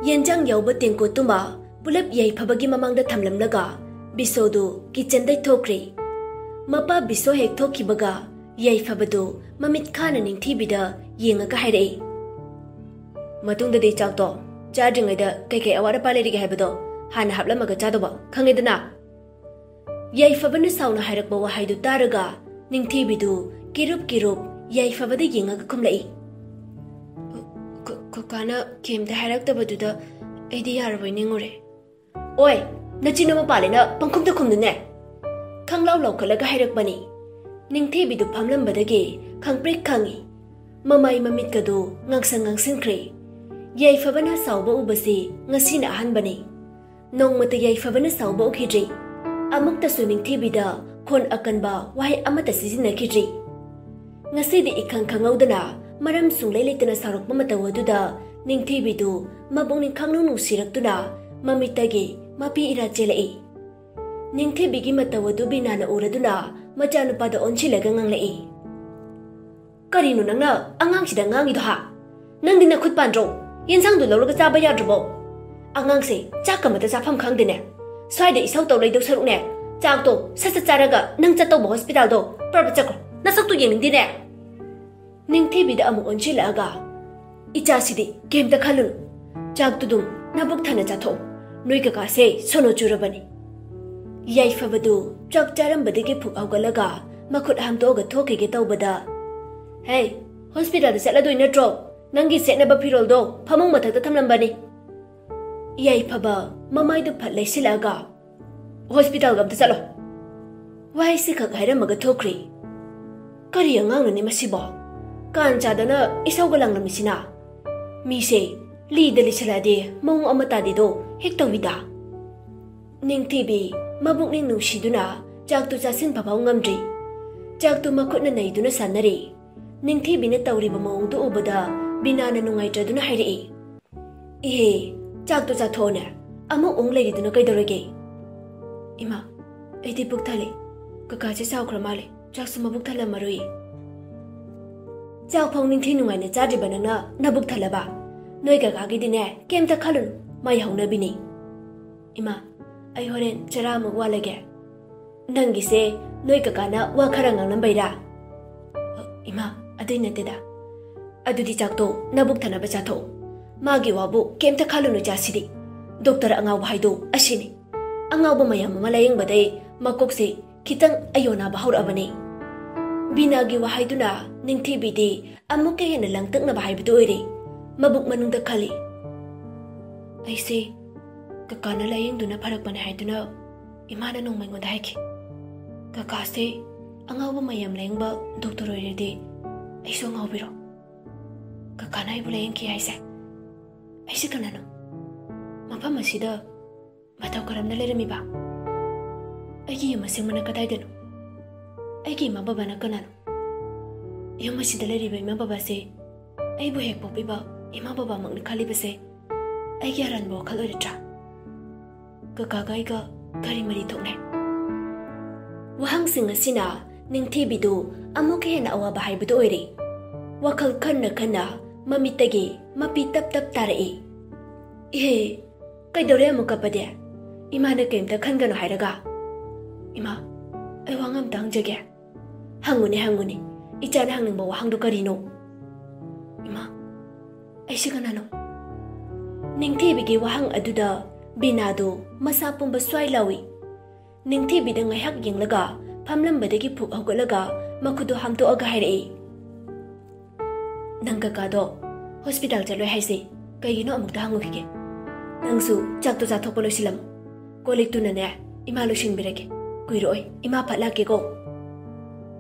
ꯌꯦꯟꯁꯥꯡ ꯌꯥꯎꯕ ꯇꯦꯡꯀꯣꯠꯇꯨꯃ ꯄꯨꯂꯞ ꯌꯥꯏꯐꯕꯒꯤ ꯃꯃꯥꯡꯗ ꯊꯝꯂꯝꯂꯒ ꯕꯤꯁꯣꯗꯨ ꯀꯤꯆꯟꯗꯩ ꯊꯣꯛꯈ꯭ꯔꯦ꯫ ꯃꯄꯥ ꯕꯤꯁꯣ ꯍꯦꯛ ꯊꯣꯛꯈꯤꯕꯒ ꯌꯥꯏꯐꯕꯗꯨ ꯃꯃꯤꯠ ꯈꯥꯅ ꯅꯤꯡꯊꯤꯕꯤꯗ ꯌꯦꯡꯉꯒ ꯍꯥꯏꯔꯛꯏ, "ꯃꯇꯨꯡꯗꯗꯤ ꯆꯥꯛꯇꯣ ꯆꯥꯗ꯭ꯔꯤꯉꯩꯗ ꯀꯩꯀꯩ ꯑꯋꯥꯠ ꯑꯄꯥ ꯂꯩꯔꯤꯒꯦ ꯍꯥꯏꯕꯗꯣ ꯍꯥꯟꯅ ꯍꯥꯞꯂꯝꯃꯒ ꯆꯥꯗꯧꯕ, ꯈꯪꯉꯦꯗꯅ? ꯌꯥꯏꯐꯕꯅ ꯁꯥꯎꯅ ꯍꯥꯏꯔꯛꯄ ꯋꯥꯍꯩꯗꯨ ꯇꯥꯔꯒ ꯅꯤꯡꯊꯤꯕꯤꯗꯨ ꯀꯤꯔꯨꯞ ꯀꯤꯔꯨꯞ ꯌꯥꯏꯐꯕꯗ ꯌꯦꯡꯉꯒ ꯈꯨꯝꯂꯛꯏ꯫ "ꯀ-, ꯀꯀꯥꯅ ꯀꯩꯝꯇ ꯍꯥꯏꯔꯛꯇꯕꯗꯨꯗ ꯑꯩꯗꯤ ꯌꯥꯔꯕꯣꯏ ꯅꯤꯡꯉꯨꯔꯦ꯫" "ꯑꯣꯏ, ꯅꯆꯤꯟ ꯑꯃ ꯄꯥꯜꯂꯦꯅ ꯄꯪꯈꯨꯝꯗ ꯈꯨꯝꯅꯨꯅꯦ!" ꯈꯪꯂꯥꯎ ꯂꯥꯎꯈꯠꯂꯒ ꯍꯥꯏꯔꯛꯄꯅꯤ꯫ ꯅꯤꯡꯊꯤꯕꯤꯗꯨ ꯐꯝꯂꯝꯕꯗꯒꯤ ꯈꯪꯄ꯭ꯔꯤꯛ ꯈꯪꯉꯤ꯫ ꯃꯃꯥꯏ ꯃꯃꯤꯠꯀꯗꯨ ꯉꯥꯡꯁꯪ ꯉꯥꯡꯁꯤꯟꯈ꯭ꯔꯦ꯫ ꯌꯥꯏꯐꯕꯅ ꯁꯥꯎꯕ ꯎꯕꯁꯤ ꯉꯁꯤꯅ ꯑꯍꯥꯟꯕꯅꯤ꯫ ꯅꯣꯡꯃꯇ ꯌꯥꯏꯐꯕꯅ ꯁꯥꯎꯕ ꯎꯈꯤꯗ꯭ꯔꯤ꯫ ꯑꯃꯨꯛꯇꯁꯨ ꯅꯤꯡꯊꯤꯕꯤꯗ ꯈꯣꯟ ꯑꯀꯟꯕ ꯋꯥꯍꯩ ꯑꯃꯠꯇ ꯁꯤꯖꯤꯟꯅꯈꯤꯗ꯭ꯔꯤ꯫ ꯉꯁꯤꯗꯤ ꯏꯈꯪ ꯈꯪꯍꯧꯗꯅ ꯃꯔꯝ ꯁꯨꯡꯂꯩ ꯂꯩꯇꯅ ꯁꯥꯎꯔꯛꯄ ꯃꯇꯧ ꯑꯗꯨꯗ ꯅꯤꯡꯊꯤꯕꯤꯗꯨ ꯃꯕꯨꯛꯅꯤꯡ ꯈꯪꯅꯨꯡ ꯅꯨꯡꯁꯤꯔꯛꯇꯨꯅ ꯃꯃꯤꯠꯇꯒꯤ ꯃꯄꯤ ꯏꯔꯥ ꯆꯦꯜꯂꯛꯏ꯫ ꯅꯤꯡꯊꯤꯕꯤꯒꯤ ꯃꯇꯧ ꯑꯗꯨ ꯕꯤꯅꯥꯅ ꯎꯔꯗꯨꯅ ꯃꯆꯥꯅꯨꯄꯥꯗ ꯑꯣꯟꯁꯤꯜꯂꯒ ꯉꯥꯡꯂꯛꯏ꯫ "ꯀꯔꯤꯅꯣ ꯅꯪꯅ ꯑꯉꯥꯡꯁꯤꯗ ꯉꯥꯡꯉꯤꯗꯣ, ꯍꯥ? ꯅꯪꯗꯤ ꯅꯈꯨꯠ ꯄꯥꯟꯗ꯭ꯔꯣ? ꯌꯦꯟꯁꯥꯡꯗꯣ ꯂꯧꯔꯒ ꯆꯥꯕ ꯌꯥꯗ꯭ꯔꯕꯣ? ꯑꯉꯥꯡꯁꯦ ꯆꯥꯛ ꯑꯃꯇ ꯆꯥꯐꯝ ꯈꯪꯗꯦꯅꯦ꯫ ꯁ꯭ꯋꯥꯏꯗ ꯏꯁꯧ ꯇꯧ ꯂꯩꯗꯧ ꯁꯔꯨꯛꯅꯦ, ꯆꯥꯛꯇꯣ ꯁꯠ ꯁꯠ ꯆꯥꯔꯒ ꯅꯪ ꯆꯠꯇꯧꯕ ꯍꯣꯁꯄꯤꯇꯥꯜꯗꯣ ꯄ꯭ꯔꯞ ꯆꯠꯈ꯭ꯔꯣ꯫ ꯅꯁꯛꯇꯨ ꯌꯦꯡꯅꯤꯡꯗꯦꯅꯦ!" ꯅꯤꯡꯊꯤꯕꯤꯗ ꯑꯃꯨꯛ ꯑꯣꯟꯁꯤꯜꯂꯛꯑꯒ, "ꯏꯆꯥꯁꯤꯗꯤ ꯀꯩꯝꯇ ꯈꯜꯂꯨꯅꯨ꯫ ꯆꯥꯛꯇꯨꯗꯨꯝ ꯅꯕꯨꯛ ꯊꯟꯅ ꯆꯥꯊꯣꯛꯎ꯫ ꯅꯣꯏ ꯀꯀꯥꯁꯦ ꯁꯣꯅꯣ ꯆꯨꯔꯕꯅꯤ꯫" ꯌꯥꯏꯐꯕꯗꯨ ꯆꯥꯛ ꯆꯥꯔꯝꯕꯗꯒꯤ ꯐꯨꯛ ꯍꯧꯒꯠꯂꯒ ꯃꯈꯨꯠ ꯍꯥꯝꯗꯣꯛꯑꯒ ꯊꯣꯛꯈꯤꯒꯦ ꯇꯧꯕꯗ, "ꯍꯦ, ꯍꯣꯁꯄꯤꯇꯥꯜꯗ ꯆꯠꯂꯗꯣꯏ ꯅꯠꯇ꯭ꯔꯣ? ꯅꯪꯒꯤ ꯁꯦꯠꯅꯕ ꯐꯤꯔꯣꯜꯗꯣ ꯐꯃꯨꯡ ꯃꯊꯛꯇ ꯊꯝꯂꯝꯕꯅꯤ꯫" ꯌꯥꯏꯐꯕ ꯃꯃꯥꯏꯗꯨ ꯐꯠ ꯂꯩꯁꯤꯜꯂꯛꯑꯒ, "ꯍꯣꯁꯄꯤꯇꯥꯜꯒ ꯑꯝꯇ ꯆꯠꯂꯣ꯫" ꯋꯥꯍꯩꯁꯤꯈꯛ ꯍꯥꯏꯔꯝꯃꯒ ꯊꯣꯛꯈ꯭ꯔꯦ꯫ ꯀꯔꯤ ꯑꯉꯥꯡꯅꯣꯅꯦ ꯃꯁꯤꯕꯣ? ꯀꯥꯟ ꯆꯥꯗꯅ ꯏꯁꯧꯒ ꯂꯥꯡꯂꯝꯃꯤꯁꯤꯅ꯫ ꯃꯤꯁꯦ ꯂꯤꯗ ꯂꯤꯁꯜꯂꯛꯑꯗꯤ ꯃꯑꯣꯡ ꯑꯃ ꯇꯥꯗꯦꯗꯣ ꯍꯦꯛ ꯇꯧꯏꯗ꯫ ꯅꯤꯡꯊꯤꯕꯤ ꯃꯕꯨꯛꯅꯤꯡ ꯅꯨꯡꯁꯤꯗꯨꯅ ꯆꯥꯛꯇꯨ ꯆꯥꯁꯤꯟ ꯐꯐꯥꯎ ꯉꯝꯗ꯭ꯔꯤ꯫ ꯆꯥꯛꯇꯨ ꯃꯈꯨꯠꯅ ꯅꯩꯗꯨꯅ ꯁꯥꯟꯅꯔꯤ꯫ ꯅꯤꯡꯊꯤꯕꯤꯅ ꯇꯧꯔꯤꯕ ꯃꯑꯣꯡꯗꯨ ꯎꯕꯗ ꯕꯤꯅꯥꯅ ꯅꯨꯡꯉꯥꯏꯇ꯭ꯔꯗꯨꯅ ꯍꯥꯏꯔꯛꯏ, "ꯏꯍꯦ, ꯆꯥꯛꯇꯣ ꯆꯥꯊꯣꯛꯑꯣꯅꯦ꯫ ꯑꯃꯨꯛ ꯎꯪ ꯂꯩꯔꯤꯗꯨꯅ ꯀꯩꯗꯧꯔꯒꯦ?" "ꯏꯃꯥ, ꯑꯩꯗꯤ ꯄꯨꯛ ꯊꯜꯂꯦ꯫ ꯀꯀꯥꯁꯦ ꯁꯥꯎꯈ꯭ꯔ ꯃꯥꯜꯂꯦ꯫ ꯆꯥꯛꯁꯨ ꯃꯕꯨꯛ ꯊꯜꯂꯝꯃꯔꯣꯏ꯫" "ꯆꯥꯛ ꯐꯥꯎ ꯅꯤꯡꯊꯤ ꯅꯨꯡꯉꯥꯏꯅ ꯆꯥꯗ꯭ꯔꯤꯕ ꯅꯪꯅ ꯅꯕꯨꯛ ꯊꯜꯂꯕ? ꯅꯣꯏ ꯀꯀꯥꯒꯤꯗꯤꯅꯦ, ꯀꯩꯝꯇ ꯈꯜꯂꯨꯅꯨ, ꯃꯥꯏ ꯍꯧꯅꯕꯤꯅꯤ꯫" "ꯏꯃꯥ, ꯑꯩ ꯍꯣꯔꯦꯟ ꯆꯔꯥ ꯑꯃꯨꯛ ꯋꯥꯜꯂꯒꯦ꯫" "ꯅꯪꯒꯤꯁꯦ ꯅꯣꯏ ꯀꯀꯥꯅ ꯋꯥ ꯈꯔ ꯉꯥꯡꯂꯝꯕꯩꯔꯥ?" "ꯏꯃꯥ, ꯑꯗꯨꯏ ꯅꯠꯇꯦꯗ꯫ ꯑꯗꯨꯗꯤ ꯆꯥꯛꯇꯣ ꯅꯕꯨꯛ ꯊꯟꯅꯕ ꯆꯥꯊꯣꯛꯎ꯫ ꯃꯥꯒꯤ ꯋꯥꯕꯨ ꯀꯩꯝꯇ ꯈꯜꯂꯨꯅꯨ ꯏꯆꯥꯁꯤꯗꯤ꯫ ꯗꯣꯛꯇꯔ ꯑꯉꯥꯎꯕ ꯍꯥꯏꯗꯣ ꯑꯁꯤꯅꯤ꯫ ꯑꯉꯥꯎꯕ ꯃꯌꯥꯝ ꯑꯃ ꯂꯥꯌꯦꯡꯕꯗꯩ ꯃꯀꯣꯛꯁꯦ ꯈꯤꯇꯪ ꯑꯌꯣꯟꯅꯕ ꯍꯧꯔꯛꯑꯕꯅꯤ꯫ ꯕꯤꯅꯥꯒꯤ ꯋꯥꯍꯩꯗꯨꯅ ꯅꯤꯡꯊꯤꯕꯤꯗꯤ ꯑꯃꯨꯛꯀ ꯍꯦꯟꯅ ꯂꯥꯡꯇꯛꯅꯕ ꯍꯥꯏꯕꯗꯨ ꯑꯣꯏꯔꯦ꯫ ꯃꯕꯨꯛ ꯃꯅꯨꯡꯗ ꯈꯜꯂꯤ, "ꯑꯩꯁꯦ ꯀꯀꯥꯅ ꯂꯥꯌꯦꯡꯗꯨꯅ ꯐꯔꯛꯄꯅꯦ ꯍꯥꯏꯗꯨꯅ ꯏꯃꯥꯅ ꯅꯣꯡꯃ ꯑꯩꯉꯣꯟꯗ ꯍꯥꯏꯈꯤ꯫ ꯀꯀꯥꯁꯦ ꯑꯉꯥꯎꯕ ꯃꯌꯥꯝ ꯂꯥꯌꯦꯡꯕ ꯗꯣꯛꯇꯔ ꯑꯣꯏꯔꯗꯤ ꯑꯩꯁꯨ ꯑꯉꯥꯎꯕꯤꯔꯣ? ꯀꯀꯥꯅ ꯑꯩꯕꯨ ꯂꯥꯌꯦꯡꯈꯤ ꯍꯥꯏꯁꯦ ꯑꯩꯁꯦ ꯀꯅꯥꯅꯣ? ꯃꯐꯝ ꯑꯁꯤꯗ ꯃꯇꯧ ꯀꯔꯝꯅ ꯂꯩꯔꯝꯃꯤꯕ? ꯑꯩꯒꯤ ꯌꯨꯝ ꯑꯁꯦꯡꯕꯅ ꯀꯗꯥꯏꯗꯅꯣ? ꯑꯩꯒꯤ ꯏꯃꯥ ꯕꯕꯥꯅ ꯀꯅꯥꯅꯣ? ꯌꯨꯝ ꯑꯁꯤꯗ ꯂꯩꯔꯤꯕ ꯏꯃꯥ ꯕꯕꯥꯁꯦ ꯑꯩꯕꯨ ꯍꯦꯛ ꯄꯣꯛꯄꯤꯕ ꯏꯃꯥ ꯕꯕꯥꯃꯛꯅꯤ ꯈꯜꯂꯤꯕꯁꯦ ꯑꯩꯒꯤ ꯑꯔꯥꯟꯕ ꯋꯥꯈꯜ ꯑꯣꯏꯔꯗ꯭ꯔꯥ? ꯀꯀꯥꯒ ꯑꯩꯒ ꯀꯔꯤ ꯃꯔꯤ ꯊꯣꯛꯅꯩ?" ꯋꯥꯍꯪꯁꯤꯡ ꯑꯁꯤꯅ ꯅꯤꯡꯊꯤꯕꯤꯗꯨ ꯑꯃꯨꯛꯀ ꯍꯦꯟꯅ ꯑꯋꯥꯕ ꯍꯥꯏꯕꯗꯨ ꯑꯣꯏꯔꯦ꯫ ꯋꯥꯈꯜ ꯈꯟꯅ ꯈꯟꯅ ꯃꯃꯤꯠꯇꯒꯤ ꯃꯄꯤ ꯇꯞ ꯇꯞ ꯇꯥꯔꯛꯏ꯫ "ꯏꯍꯦ, ꯀꯩꯗꯧꯔꯦ ꯑꯃꯨꯛ ꯀꯞꯄꯗꯤ? ꯏꯃꯥꯅ ꯀꯩꯝꯇ ꯈꯟꯒꯅꯨ ꯍꯥꯏꯔꯒ?" "ꯏꯃꯥ, ꯑꯩ ꯋꯥ ꯑꯝꯇ ꯍꯪꯖꯒꯦ꯫" "ꯍꯪꯉꯨꯅꯦ, ꯍꯪꯉꯨꯅꯦ꯫ ꯏꯆꯥꯅ ꯍꯪꯅꯤꯡꯕ ꯋꯥꯍꯪꯗꯣ ꯀꯔꯤꯅꯣ?" "ꯏꯃꯥ, ꯑꯩꯁꯤ ꯀꯅꯥꯅꯣ?" ꯅꯤꯡꯊꯤꯕꯤꯒꯤ ꯋꯥꯍꯪ ꯑꯗꯨꯗ ꯕꯤꯅꯥꯗꯨ ꯃꯁꯥ ꯄꯨꯝꯕ ꯁ꯭ꯋꯥꯏ ꯂꯥꯎꯏ꯫ ꯅꯤꯡꯊꯤꯕꯤꯗ ꯉꯥꯏꯍꯥꯛ ꯌꯦꯡꯂꯒ ꯐꯝꯂꯝꯕꯗꯒꯤ ꯐꯨꯛ ꯍꯧꯒꯠꯂꯒ ꯃꯈꯨꯠꯇꯨ ꯍꯥꯝꯇꯣꯛꯑꯒ ꯍꯥꯏꯔꯛꯏ, "ꯅꯪ ꯀꯀꯥꯗꯣ ꯍꯣꯁꯄꯤꯇꯥꯜ ꯆꯠꯂꯣꯏ ꯍꯥꯏꯁꯦ ꯀꯩꯒꯤꯅꯣ ꯑꯃꯨꯛꯇ ꯍꯪꯉꯨꯈꯤꯒꯦ꯫ ꯅꯪꯁꯨ ꯆꯥꯛꯇꯣ ꯆꯥꯊꯣꯛꯄ ꯂꯣꯏꯁꯤꯜꯂꯝꯃꯣ꯫ ꯀꯣꯜ ꯂꯤꯛꯇꯨꯅꯅꯦ ꯏꯃꯥ ꯂꯣꯏꯁꯤꯟꯕꯤꯔꯒꯦ꯫ ꯀꯨꯏꯔꯣꯏ, ꯏꯃꯥ ꯐꯠ ꯂꯥꯛꯀꯦꯀꯣ꯫"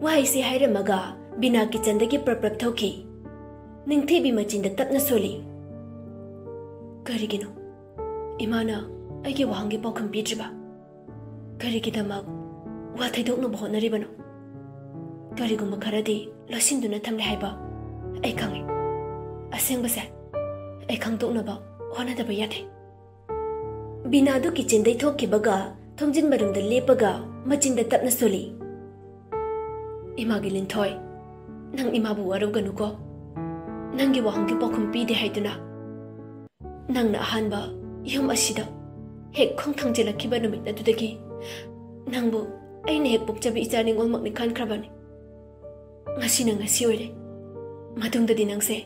ꯋꯥꯍꯩꯁꯤ ꯍꯥꯏꯔꯝꯃꯒ ꯕꯤꯅꯥ ꯀꯤꯆꯟꯗꯒꯤ ꯄ꯭ꯔꯞ ꯄ꯭ꯔꯞ ꯊꯣꯛꯈꯤ꯫ ꯅꯤꯡꯊꯤꯕꯤ ꯃꯆꯤꯟꯗ ꯇꯞꯅ ꯁꯣꯜꯂꯤ꯫ "ꯀꯔꯤꯒꯤꯅꯣ ꯏꯃꯥꯅ ꯑꯩꯒꯤ ꯋꯥꯍꯪꯒꯤ ꯄꯥꯎꯈꯨꯝ ꯄꯤꯗ꯭ꯔꯤꯕ? ꯀꯔꯤꯒꯤꯗꯃꯛ ꯋꯥ ꯊꯩꯗꯣꯛꯅꯕ ꯍꯣꯠꯅꯔꯤꯕꯅꯣ? ꯀꯔꯤꯒꯨꯝꯕ ꯈꯔꯗꯤ ꯂꯣꯠꯁꯤꯟꯗꯨꯅ ꯊꯝꯂꯦ ꯍꯥꯏꯕ ꯑꯩ ꯈꯪꯉꯤ꯫ ꯑꯁꯦꯡꯕꯁꯦ ꯑꯩ ꯈꯪꯗꯣꯛꯅꯕ ꯍꯣꯠꯅꯗꯕ ꯌꯥꯗꯦ꯫" ꯕꯤꯅꯥꯗꯨ ꯀꯤꯆꯟꯗꯩ ꯊꯣꯛꯈꯤꯕꯒ ꯊꯣꯡꯖꯤꯟ ꯃꯔꯨꯝꯗ ꯂꯦꯞꯄꯒ ꯃꯆꯤꯟꯗ ꯇꯞꯅ ꯁꯣꯜꯂꯤ꯫ "ꯏꯃꯥꯒꯤ ꯂꯤꯟꯊꯣꯏ, ꯅꯪ ꯏꯃꯥꯕꯨ ꯋꯥꯔꯧꯒꯅꯨꯀꯣ꯫ ꯅꯪꯒꯤ ꯋꯥꯍꯪꯒꯤ ꯄꯥꯎꯈꯨꯝ ꯄꯤꯗꯦ ꯍꯥꯏꯗꯨꯅ ꯅꯪꯅ ꯑꯍꯥꯟꯕ ꯌꯨꯝ ꯑꯁꯤꯗ ꯍꯦꯛ ꯈꯣꯡ ꯊꯥꯡꯖꯤꯜꯂꯛꯈꯤꯕ ꯅꯨꯃꯤꯠ ꯑꯗꯨꯗꯒꯤ ꯅꯪꯕꯨ ꯑꯩꯅ ꯍꯦꯛ ꯄꯣꯛꯆꯕ ꯏꯆꯥ ꯅꯤꯡꯉꯣꯜꯃꯛꯅꯤ ꯈꯟꯈ꯭ꯔꯕꯅꯤ꯫ ꯉꯁꯤꯅ ꯉꯁꯤ ꯑꯣꯏꯔꯦ꯫ ꯃꯇꯨꯡꯗꯗꯤ ꯅꯪꯁꯦ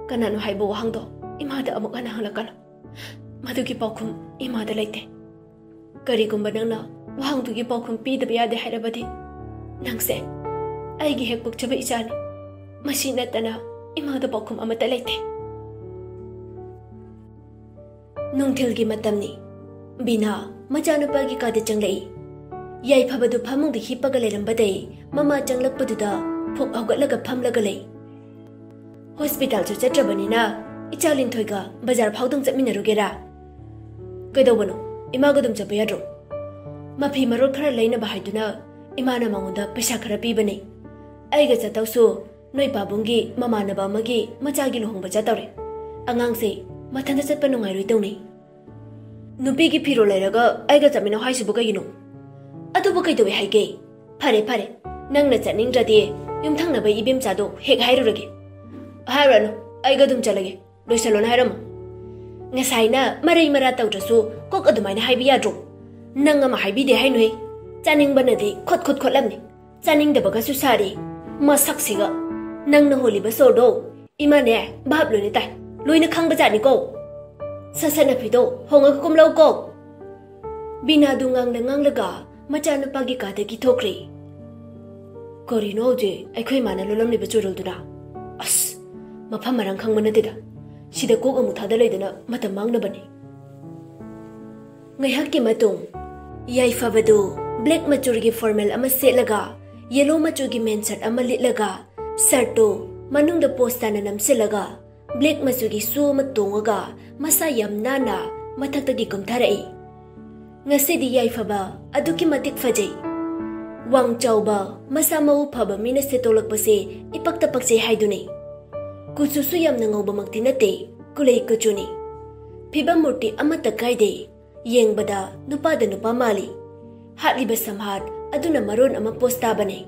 ꯀꯅꯥꯅꯣ ꯍꯥꯏꯕ ꯋꯥꯍꯪꯗꯣ ꯏꯃꯥꯗ ꯑꯃꯨꯛ ꯍꯟꯅ ꯍꯪꯂꯛꯀꯅꯨ꯫ ꯃꯗꯨꯒꯤ ꯄꯥꯎꯈꯨꯝ ꯏꯃꯥꯗ ꯂꯩꯇꯦ꯫ ꯀꯔꯤꯒꯨꯝꯕ ꯅꯪꯅ ꯋꯥꯍꯪꯗꯨꯒꯤ ꯄꯥꯎꯈꯨꯝ ꯄꯤꯗꯕ ꯌꯥꯗꯦ ꯍꯥꯏꯔꯕꯗꯤ, ꯅꯪꯁꯦ ꯑꯩꯒꯤ ꯍꯦꯛ ꯄꯣꯛꯆꯕ ꯏꯆꯥꯅꯤ꯫ ꯃꯁꯤ ꯅꯠꯇꯅ ꯏꯃꯥꯗ ꯄꯥꯎꯈꯨꯝ ꯑꯃꯠꯇ ꯂꯩꯇꯦ꯫ ꯅꯨꯡꯊꯤꯜꯒꯤ ꯃꯇꯝꯅꯤ꯫ ꯕꯤꯅꯥ ꯃꯆꯥꯅꯨꯄꯥꯒꯤ ꯀꯥꯗ ꯆꯪꯂꯛꯏ꯫ ꯌꯥꯏꯐꯕꯗꯨ ꯐꯃꯨꯡꯗ ꯍꯤꯞꯄꯒ ꯂꯩꯔꯝꯕꯗꯩ ꯃꯃꯥ ꯆꯪꯂꯛꯄꯗꯨꯗ ꯐꯨꯛ ꯍꯧꯒꯠꯂꯒ ꯐꯝꯂꯒ ꯂꯩ꯫ ꯍꯣꯁꯄꯤꯇꯥꯜꯁꯨ ꯆꯠꯇ꯭ꯔꯕꯅꯤꯅ ꯏꯆꯥ ꯂꯤꯟꯊꯣꯏꯒ ꯕꯖꯥꯔ ꯐꯥꯎꯗꯪ ꯆꯠꯃꯤꯟꯅꯔꯨꯒꯦꯔꯥ? ꯀꯩꯗꯧꯕꯅꯣ? ꯏꯃꯥꯒ ꯑꯗꯨꯝ ꯆꯠꯄ ꯌꯥꯗ꯭ꯔꯣ? ꯃꯐꯤ ꯃꯔꯣꯜ ꯈꯔ ꯂꯩꯅꯕ ꯍꯥꯏꯗꯨꯅ ꯏꯃꯥꯅ ꯃꯉꯣꯟꯗ ꯄꯩꯁꯥ ꯈꯔ ꯄꯤꯕꯅꯦ꯫ ꯑꯩꯒ ꯆꯠꯇꯧꯁꯨ ꯅꯣꯏ ꯄꯥꯕꯨꯡꯒꯤ ꯃꯃꯥꯟꯅꯕ ꯑꯃꯒꯤ ꯃꯆꯥꯒꯤ ꯂꯨꯍꯣꯡꯕ ꯆꯠꯇꯧꯔꯦ꯫ ꯑꯉꯥꯡꯁꯦ ꯃꯊꯟꯇ ꯆꯠꯄ ꯅꯨꯡꯉꯥꯏꯔꯣꯏ ꯇꯧꯅꯤ꯫ ꯅꯨꯄꯤꯒꯤ ꯐꯤꯔꯣꯜ ꯂꯩꯔꯒ ꯑꯩꯒ ꯆꯠꯃꯤꯟꯅꯧ ꯍꯥꯏꯁꯤꯕꯨ ꯀꯩꯒꯤꯅꯣ? ꯑꯗꯨꯕꯨ ꯀꯩꯗꯧꯋꯦ ꯍꯥꯏꯒꯦ? ꯐꯔꯦ, ꯐꯔꯦ, ꯅꯪꯅ ꯆꯠꯅꯤꯡꯗ꯭ꯔꯗꯤ ꯌꯨꯝꯊꯪꯅꯕ ꯏꯕꯦꯝꯆꯥꯗꯣ ꯍꯦꯛ ꯍꯥꯏꯔꯨꯔꯒꯦ꯫ ꯍꯥꯏꯔꯨꯔꯅꯨ, ꯑꯩꯒ ꯑꯗꯨꯝ ꯆꯠꯂꯒꯦ꯫ ꯂꯣꯏꯁꯜꯂꯣꯅ ꯍꯥꯏꯔꯝꯃꯣ꯫ ꯉꯁꯥꯏꯅ ꯃꯔꯩ ꯃꯔꯥ ꯇꯧꯗ꯭ꯔꯁꯨ ꯀꯣꯛ ꯑꯗꯨꯃꯥꯏꯅ ꯍꯥꯏꯕ ꯌꯥꯗ꯭ꯔꯣ? ꯅꯪ ꯑꯃ ꯍꯥꯏꯕꯤꯗꯦ ꯍꯥꯏꯅꯨꯍꯦ꯫ ꯆꯥꯅꯤꯡꯕꯅꯗꯤ ꯈꯣꯠ ꯈꯣꯠ ꯈꯣꯠꯂꯝꯅꯤ꯫ ꯆꯥꯅꯤꯡꯗꯕꯒꯁꯨ ꯁꯥꯔꯤ꯫ ꯃꯁꯛꯁꯤꯒ꯫ ꯅꯪꯅ ꯍꯣꯜꯂꯤꯕ ꯁꯣꯔꯗꯣ ꯏꯃꯥꯅꯦ ꯚꯥꯞ ꯂꯣꯏꯅ ꯇꯥꯏ꯫ ꯂꯣꯏꯅ ꯈꯪꯕꯖꯥꯠꯅꯤꯀꯣ꯫ ꯁꯠ ꯁꯠ ꯅꯐꯤꯗꯣ ꯍꯣꯡꯉꯒ ꯀꯨꯝꯂꯛꯎꯀꯣ꯫ ꯕꯤꯅꯥꯗꯨ ꯉꯥꯡꯂ ꯉꯥꯡꯂꯒ ꯃꯆꯥꯅꯨꯄꯥꯒꯤ ꯀꯥꯗꯒꯤ ꯊꯣꯛꯈ꯭ꯔꯦ꯫ ꯀꯔꯤꯅꯣ ꯍꯧꯖꯤꯛ ꯑꯩꯈꯣꯏ ꯏꯃꯥꯅ ꯂꯣꯜꯂꯝꯂꯤꯕ ꯆꯨꯔꯨꯜꯗꯨꯅ? ꯑꯁ, ꯃꯐꯝ ꯃꯔꯥꯡ ꯈꯪꯕ ꯅꯠꯇꯦꯗ꯫ ꯁꯤꯗ ꯀꯣꯛ ꯑꯃꯨꯛ ꯊꯥꯗ ꯂꯩꯗꯅ ꯃꯇꯝ ꯃꯥꯡꯅꯕꯅꯤ꯫ ꯉꯥꯏꯍꯥꯛꯀꯤ ꯃꯇꯨꯡ, ꯌꯥꯏꯐꯕꯗꯨ ꯕ꯭ꯂꯦꯛ ꯃꯆꯨꯒꯤ ꯐꯣꯔꯃꯦꯜ ꯑꯃ ꯁꯦꯠꯂꯒ, ꯌꯦꯂꯣ ꯃꯆꯨꯒꯤ ꯃꯦꯟ ꯁꯔꯠ ꯑꯃ ꯂꯤꯠꯂꯒ, ꯁꯔꯠꯇꯨ ꯃꯅꯨꯡꯗ ꯄꯣꯁ ꯇꯥꯅ ꯅꯝꯁꯤꯜꯂꯒ, ꯕ꯭ꯂꯦꯛ ꯃꯆꯨꯒꯤ ꯁꯨ ꯑꯃ ꯇꯣꯡꯉꯒ, ꯃꯁꯥ ꯌꯥꯝ ꯅꯥꯟꯅ ꯃꯊꯛꯇꯒꯤ ꯀꯨꯝꯊꯔꯛꯏ꯫ ꯉꯁꯤꯗꯤ ꯌꯥꯏꯐꯕ ꯑꯗꯨꯛꯀꯤ ꯃꯇꯤꯛ ꯐꯖꯩ꯫ ꯋꯥꯡ ꯆꯥꯎꯕ, ꯃꯁꯥ ꯃꯎ ꯐꯕ ꯃꯤꯅ ꯁꯦꯠꯇꯣꯛꯂꯛꯄꯁꯦ ꯏꯄꯛꯇ ꯄꯛꯆꯩ ꯍꯥꯏꯗꯨꯅꯤ꯫ ꯀꯨꯆꯨꯁꯨ ꯌꯥꯝꯅ ꯉꯧꯕꯃꯛꯇꯤ ꯅꯠꯇꯦ, ꯀꯨꯂꯩ ꯀꯨꯆꯨꯅꯤ꯫ ꯐꯤꯕꯝ ꯃꯨꯔꯇꯤ ꯑꯃꯠꯇ ꯀꯥꯏꯗꯦ꯫ ꯌꯦꯡꯕꯗ ꯅꯨꯄꯥꯗ ꯅꯨꯄꯥ ꯃꯥꯜꯂꯤ꯫ ꯍꯥꯠꯂꯤꯕ ꯁꯝꯍꯥꯠ ꯑꯗꯨꯅ ꯃꯔꯣꯟ ꯑꯃ ꯄꯣꯁ ꯇꯥꯕꯅꯦ꯫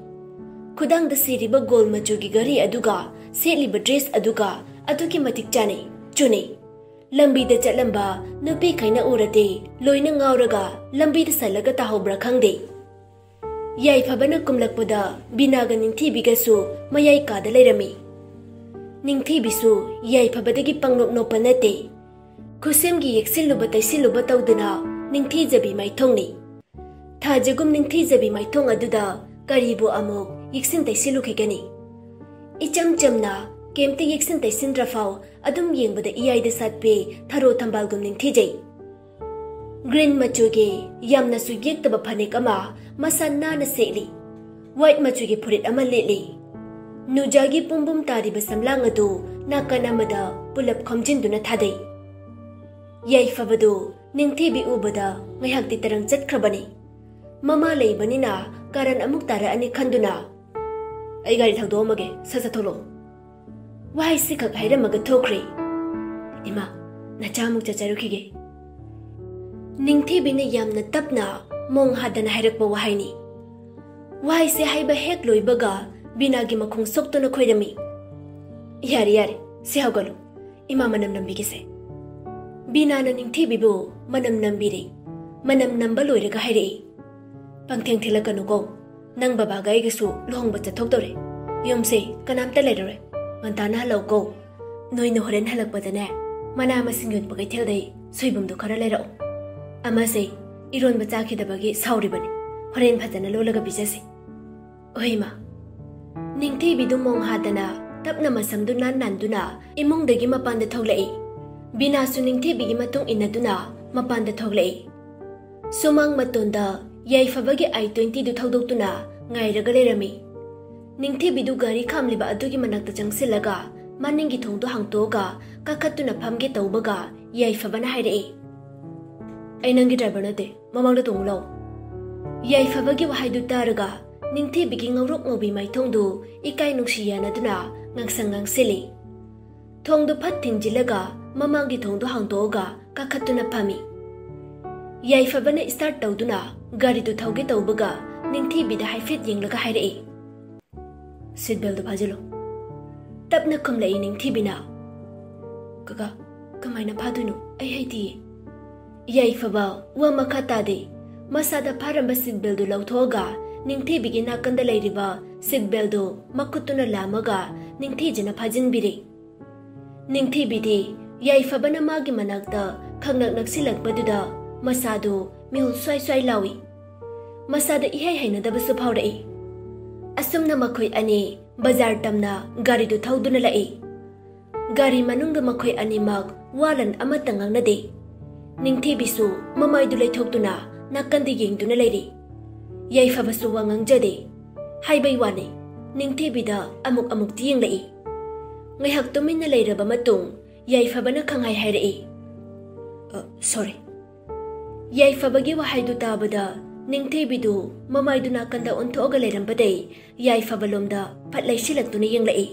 ꯈꯨꯗꯥꯡꯗ ꯁꯤꯔꯤꯕ ꯒꯣꯜ ꯃꯆꯨꯒꯤ ꯘꯔꯤ ꯑꯗꯨꯒ ꯁꯦꯠꯂꯤꯕ ꯗ꯭ꯔꯦꯁ ꯑꯗꯨꯒ ꯑꯗꯨꯛꯀꯤ ꯃꯇꯤꯛ ꯆꯥꯅꯩ, ꯆꯨꯅꯩ꯫ ꯂꯝꯕꯤꯗ ꯆꯠꯂꯝꯕ ꯅꯨꯄꯤꯈꯩꯅ ꯎꯔꯗꯤ ꯂꯣꯏꯅ ꯉꯥꯎꯔꯒ ꯂꯝꯕꯤꯗ ꯁꯜꯂꯒ ꯇꯥꯍꯧꯕ꯭ꯔꯥ ꯈꯪꯗꯦ꯫ ꯌꯥꯏꯐꯕꯅ ꯀꯨꯝꯂꯛꯄꯗ ꯕꯤꯅꯥꯒ ꯅꯤꯡꯊꯤꯕꯤꯒꯁꯨ ꯃꯌꯥꯏ ꯀꯥꯗ ꯂꯩꯔꯝꯃꯤ꯫ ꯅꯤꯡꯊꯤꯕꯤꯁꯨ ꯌꯥꯏꯐꯕꯗꯒꯤ ꯄꯪꯅꯣꯞ ꯅꯣꯞꯄ ꯅꯠꯇꯦ꯫ ꯈꯨꯁꯦꯝꯒꯤ ꯌꯦꯛꯁꯤꯜꯂꯨꯕ ꯇꯩꯁꯤꯜꯂꯨꯕ ꯇꯧꯗꯨꯅ ꯅꯤꯡꯊꯤꯖꯕꯤ ꯃꯥꯏꯊꯣꯡꯅꯤ꯫ ꯊꯥꯖꯒꯨꯝ ꯅꯤꯡꯊꯤꯖꯕꯤ ꯃꯥꯏꯊꯣꯡ ꯑꯗꯨꯗ ꯀꯔꯤꯕꯨ ꯑꯃꯨꯛ ꯌꯦꯛꯁꯤꯟ ꯇꯩꯁꯤꯜꯂꯨꯈꯤꯒꯅꯤ? ꯏꯆꯝ ꯆꯝꯅ, ꯀꯩꯝꯇ ꯌꯦꯛꯁꯤꯟ ꯇꯩꯁꯤꯟꯗ꯭ꯔꯐꯥꯎ ꯑꯗꯨꯝ ꯌꯦꯡꯕꯗ ꯏꯌꯥꯏꯗ ꯁꯥꯠꯄꯤ ꯊꯔꯣ ꯊꯝꯕꯥꯜꯒꯨꯝ ꯅꯤꯡꯊꯤꯖꯩ꯫ ꯒ꯭ꯔꯤꯟ ꯃꯆꯨꯒꯤ ꯌꯥꯝꯅꯁꯨ ꯌꯦꯛꯇꯕ ꯐꯅꯦꯛ ꯑꯃ ꯃꯁꯥ ꯅꯥꯟꯅ ꯁꯦꯠꯂꯤ꯫ ꯋꯥꯏꯠ ꯃꯆꯨꯒꯤ ꯐꯨꯔꯤꯠ ꯑꯃ ꯂꯤꯠꯂꯤ꯫ ꯅꯨꯖꯥꯒꯤ ꯄꯨꯝꯕꯨꯝ ꯇꯥꯔꯤꯕ ꯁꯝꯂꯥꯡ ꯑꯗꯨ ꯅꯥꯀꯟ ꯑꯃꯗ ꯄꯨꯂꯞ ꯈꯣꯝꯖꯤꯟꯗꯨꯅ ꯊꯥꯗꯩ꯫ ꯌꯥꯏꯐꯕꯗꯨ ꯅꯤꯡꯊꯤꯕꯤ ꯎꯕꯗ ꯉꯥꯏꯍꯥꯛꯇꯤ ꯇꯔꯪ ꯆꯠꯈ꯭ꯔꯕꯅꯤ꯫ ꯃꯃꯥ ꯂꯩꯕꯅꯤꯅ ꯀꯥꯔꯟ ꯑꯃꯨꯛ ꯇꯥꯔꯛꯑꯅꯤ ꯈꯟꯗꯨꯅ, "ꯑꯩ ꯒꯥꯔꯤ ꯊꯧꯗꯣꯛꯑꯝꯃꯒꯦ, ꯁꯠ ꯁꯠ ꯊꯣꯛꯂꯛꯑꯣ꯫" ꯋꯥꯍꯩꯁꯤꯈꯛ ꯍꯥꯏꯔꯝꯃꯒ ꯊꯣꯛꯈ꯭ꯔꯦ꯫ "ꯏꯃꯥ, ꯅꯆꯥ ꯑꯃꯨꯛ ꯆꯠꯆꯔꯨꯈꯤꯒꯦ꯫" ꯅꯤꯡꯊꯤꯕꯤꯅ ꯌꯥꯝꯅ ꯇꯞꯅ, ꯃꯣꯡ ꯍꯥꯗꯅ ꯍꯥꯏꯔꯛꯄ ꯋꯥꯍꯩꯅꯤ꯫ ꯋꯥꯍꯩꯁꯦ ꯍꯥꯏꯕ ꯍꯦꯛ ꯂꯣꯏꯕꯒ ꯕꯤꯅꯥꯒꯤ ꯃꯈꯣꯡ ꯁꯣꯛꯇꯨꯅ ꯈꯣꯏꯔꯝꯃꯤ꯫ "ꯌꯥꯔꯦ, ꯌꯥꯔꯦ, ꯁꯤ ꯍꯧꯒꯠꯂꯨ꯫ ꯏꯃꯥ ꯃꯅꯝ ꯅꯝꯕꯤꯒꯦꯁꯦ꯫" ꯕꯤꯅꯥꯅ ꯅꯤꯡꯊꯤꯕꯤꯕꯨ ꯃꯅꯝ ꯅꯝꯕꯤꯔꯦ꯫ ꯃꯅꯝ ꯅꯝꯕ ꯂꯣꯏꯔꯒ ꯍꯥꯏꯔꯛꯏ, "ꯄꯪꯊꯦꯡ ꯊꯤꯜꯂꯛꯀꯅꯨꯀꯣ꯫ ꯅꯪ ꯕꯕꯥꯒ ꯑꯩꯒꯁꯨ ꯂꯨꯍꯣꯡꯕ ꯆꯠꯊꯣꯛꯇꯧꯔꯦ꯫ ꯌꯨꯝꯁꯦ ꯀꯅꯥꯝꯇ ꯂꯩꯔꯔꯣꯏ꯫ ꯉꯟꯇꯥꯅ ꯍꯜꯂꯛꯎꯀꯣ꯫ ꯅꯣꯏꯅ ꯍꯣꯔꯦꯟ ꯍꯜꯂꯛꯄꯗꯅꯦ, ꯃꯅꯥ ꯃꯁꯤꯡ ꯌꯣꯟꯕ ꯀꯩꯊꯦꯜꯗꯩ ꯁꯣꯏꯕꯨꯝꯗꯣ ꯈꯔ ꯂꯩꯔꯛꯑꯣ꯫ ꯑꯃꯁꯦ ꯏꯔꯣꯟꯕ ꯆꯥꯈꯤꯗꯕꯒꯤ ꯁꯥꯎꯔꯤꯕꯅꯤ꯫ ꯍꯣꯔꯦꯟ ꯐꯖꯅ ꯂꯣꯜꯂꯒ ꯄꯤꯖꯁꯤ꯫" "ꯍꯣꯏ, ꯏꯃꯥ꯫" ꯅꯤꯡꯊꯤꯕꯤꯗꯨ ꯃꯣꯡ ꯍꯥꯗꯅ ꯇꯞꯅ ꯃꯁꯝꯗꯨ ꯅꯥꯟ ꯅꯥꯟꯗꯨꯅ ꯏꯃꯨꯡꯗꯒꯤ ꯃꯄꯥꯟꯗ ꯊꯣꯛꯂꯛꯏ꯫ ꯕꯤꯅꯥꯁꯨ ꯅꯤꯡꯊꯤꯕꯤꯒꯤ ꯃꯇꯨꯡ ꯏꯟꯅꯗꯨꯅ ꯃꯄꯥꯟꯗ ꯊꯣꯛꯂꯛꯏ꯫ ꯁꯨꯃꯥꯡ ꯃꯇꯣꯟꯗ ꯌꯥꯏꯐꯕꯒꯤ ꯑꯥꯏ ꯇ꯭ꯋꯦꯟꯇꯤꯗꯨ ꯊꯧꯗꯣꯛꯇꯨꯅ ꯉꯥꯏꯔꯒ ꯂꯩꯔꯝꯃꯤ꯫ ꯅꯤꯡꯊꯤꯕꯤꯗꯨ ꯒꯥꯔꯤ ꯈꯥꯝꯂꯤꯕ ꯑꯗꯨꯒꯤ ꯃꯅꯥꯛꯇ ꯆꯪꯁꯤꯜꯂꯒ ꯃꯅꯤꯡꯒꯤ ꯊꯣꯡꯗꯨ ꯍꯥꯡꯇꯣꯛꯑꯒ ꯀꯥꯈꯠꯇꯨꯅ ꯐꯝꯒꯦ ꯇꯧꯕꯒ ꯌꯥꯏꯐꯕꯅ ꯍꯥꯏꯔꯛꯏ, "ꯑꯩ ꯅꯪꯒꯤ ꯗ꯭ꯔꯥꯏꯚꯔ ꯅꯠꯇꯦ, ꯃꯃꯥꯡꯗ ꯇꯣꯡꯉꯨ ꯂꯥꯛꯑꯣ꯫" ꯌꯥꯏꯐꯕꯒꯤ ꯋꯥꯍꯩꯗꯨ ꯇꯥꯔꯒ ꯅꯤꯡꯊꯤꯕꯤꯒꯤ ꯉꯧꯔꯣꯛ ꯉꯧꯕꯤ ꯃꯥꯏꯊꯣꯡꯗꯨ ꯏꯀꯥꯏ ꯅꯨꯡꯁꯤ ꯌꯥꯅꯗꯨꯅ ꯉꯥꯡꯁꯪ ꯉꯥꯡꯁꯤꯜꯂꯤ꯫ ꯊꯣꯡꯗꯨ ꯐꯠ ꯊꯤꯡꯖꯤꯜꯂꯒ ꯃꯃꯥꯡꯒꯤ ꯊꯣꯡꯗꯨ ꯍꯥꯡꯗꯣꯛꯑꯒ ꯀꯥꯈꯠꯇꯨꯅ ꯐꯝꯃꯤ꯫ ꯌꯥꯏꯐꯕꯅ ꯁ꯭ꯇꯥꯔꯠ ꯇꯧꯗꯨꯅ ꯒꯥꯔꯤꯗꯨ ꯊꯧꯒꯦ ꯇꯧꯕꯒ ꯅꯤꯡꯊꯤꯕꯤꯗ ꯍꯥꯏꯐꯦꯠ ꯌꯦꯡꯂꯒ ꯍꯥꯏꯔꯛꯏ, "ꯁꯤꯠ ꯕꯦꯜꯗꯨ ꯐꯥꯖꯤꯜꯂꯨ꯫" ꯇꯞꯅ ꯈꯨꯝꯂꯛꯏ ꯅꯤꯡꯊꯤꯕꯤꯅ, "ꯀꯀꯥ, ꯀꯃꯥꯏꯅ ꯐꯥꯗꯣꯏꯅꯣ? ꯑꯩ ꯍꯩꯇꯤꯌꯦ꯫" ꯌꯥꯏꯐꯕ ꯋꯥ ꯃꯈꯥ ꯇꯥꯗꯦ꯫ ꯃꯁꯥꯗ ꯐꯥꯔꯝꯕ ꯁꯤꯠ ꯕꯦꯜꯗꯨ ꯂꯧꯊꯣꯛꯑꯒ ꯅꯤꯡꯊꯤꯕꯤꯒꯤ ꯅꯥꯀꯟꯗ ꯂꯩꯔꯤꯕ ꯁꯤꯠ ꯕꯦꯜꯗꯨ ꯃꯈꯨꯠꯇꯨꯅ ꯂꯥꯝꯃꯒ ꯅꯤꯡꯊꯤꯖꯅ ꯐꯥꯖꯤꯟꯕꯤꯔꯦ꯫ ꯅꯤꯡꯊꯤꯕꯤꯗꯤ ꯌꯥꯏꯐꯕꯅ ꯃꯥꯒꯤ ꯃꯅꯥꯛꯇ ꯈꯪꯅꯛ ꯅꯛꯁꯤꯜꯂꯛꯄꯗꯨꯗ ꯃꯁꯥꯗꯨ ꯃꯤꯍꯨꯜ ꯁ꯭ꯋꯥꯏ ꯁ꯭ꯋꯥꯏ ꯂꯥꯎꯏ꯫ ꯃꯁꯥꯗ ꯏꯍꯩ ꯍꯩꯅꯗꯕꯁꯨ ꯐꯥꯎꯔꯛꯏ꯫ ꯑꯁꯨꯝꯅ ꯃꯈꯣꯏ ꯑꯅꯤ ꯕꯖꯥꯔ ꯇꯝꯅ ꯒꯥꯔꯤꯗꯨ ꯊꯧꯗꯨꯅ ꯂꯥꯛꯏ꯫ ꯒꯥꯔꯤ ꯃꯅꯨꯡꯗ ꯃꯈꯣꯏ ꯑꯅꯤꯃꯛ ꯋꯥ ꯂꯟ ꯑꯃꯠꯇ ꯉꯥꯡꯅꯗꯦ꯫ ꯅꯤꯡꯊꯤꯕꯤꯁꯨ ꯃꯃꯥꯏꯗꯨ ꯂꯩꯊꯣꯛꯇꯨꯅ ꯅꯥꯀꯟꯗ ꯌꯦꯡꯗꯨꯅ ꯂꯩꯔꯤ꯫ ꯌꯥꯏꯐꯕꯁꯨ ꯋꯥ ꯉꯥꯡꯖꯗꯦ꯫ ꯍꯥꯏꯕꯩ ꯋꯥꯅꯤ, ꯅꯤꯡꯊꯤꯕꯤꯗ ꯑꯃꯨꯛ ꯑꯃꯨꯛꯇꯤ ꯌꯦꯡꯂꯛꯏ꯫ ꯉꯥꯏꯍꯥꯛ ꯇꯨꯃꯤꯟꯅ ꯂꯩꯔꯕ ꯃꯇꯨꯡ ꯌꯥꯏꯐꯕꯅ ꯈꯪꯍꯥꯏ ꯍꯥꯏꯔꯛꯏ, "ꯑ, ꯁꯣꯔꯤ꯫" ꯌꯥꯏꯐꯕꯒꯤ ꯋꯥꯍꯩꯗꯨ ꯇꯥꯕꯗ ꯅꯤꯡꯊꯤꯕꯤꯗꯨ ꯃꯃꯥꯏꯗꯨ ꯅꯥꯀꯟꯗ ꯑꯣꯟꯊꯣꯛꯑꯒ ꯂꯩꯔꯝꯕꯗꯩ ꯌꯥꯏꯐꯕ ꯂꯣꯝꯗ ꯐꯠ ꯂꯩꯁꯤꯜꯂꯛꯇꯨꯅ ꯌꯦꯡꯂꯛꯏ꯫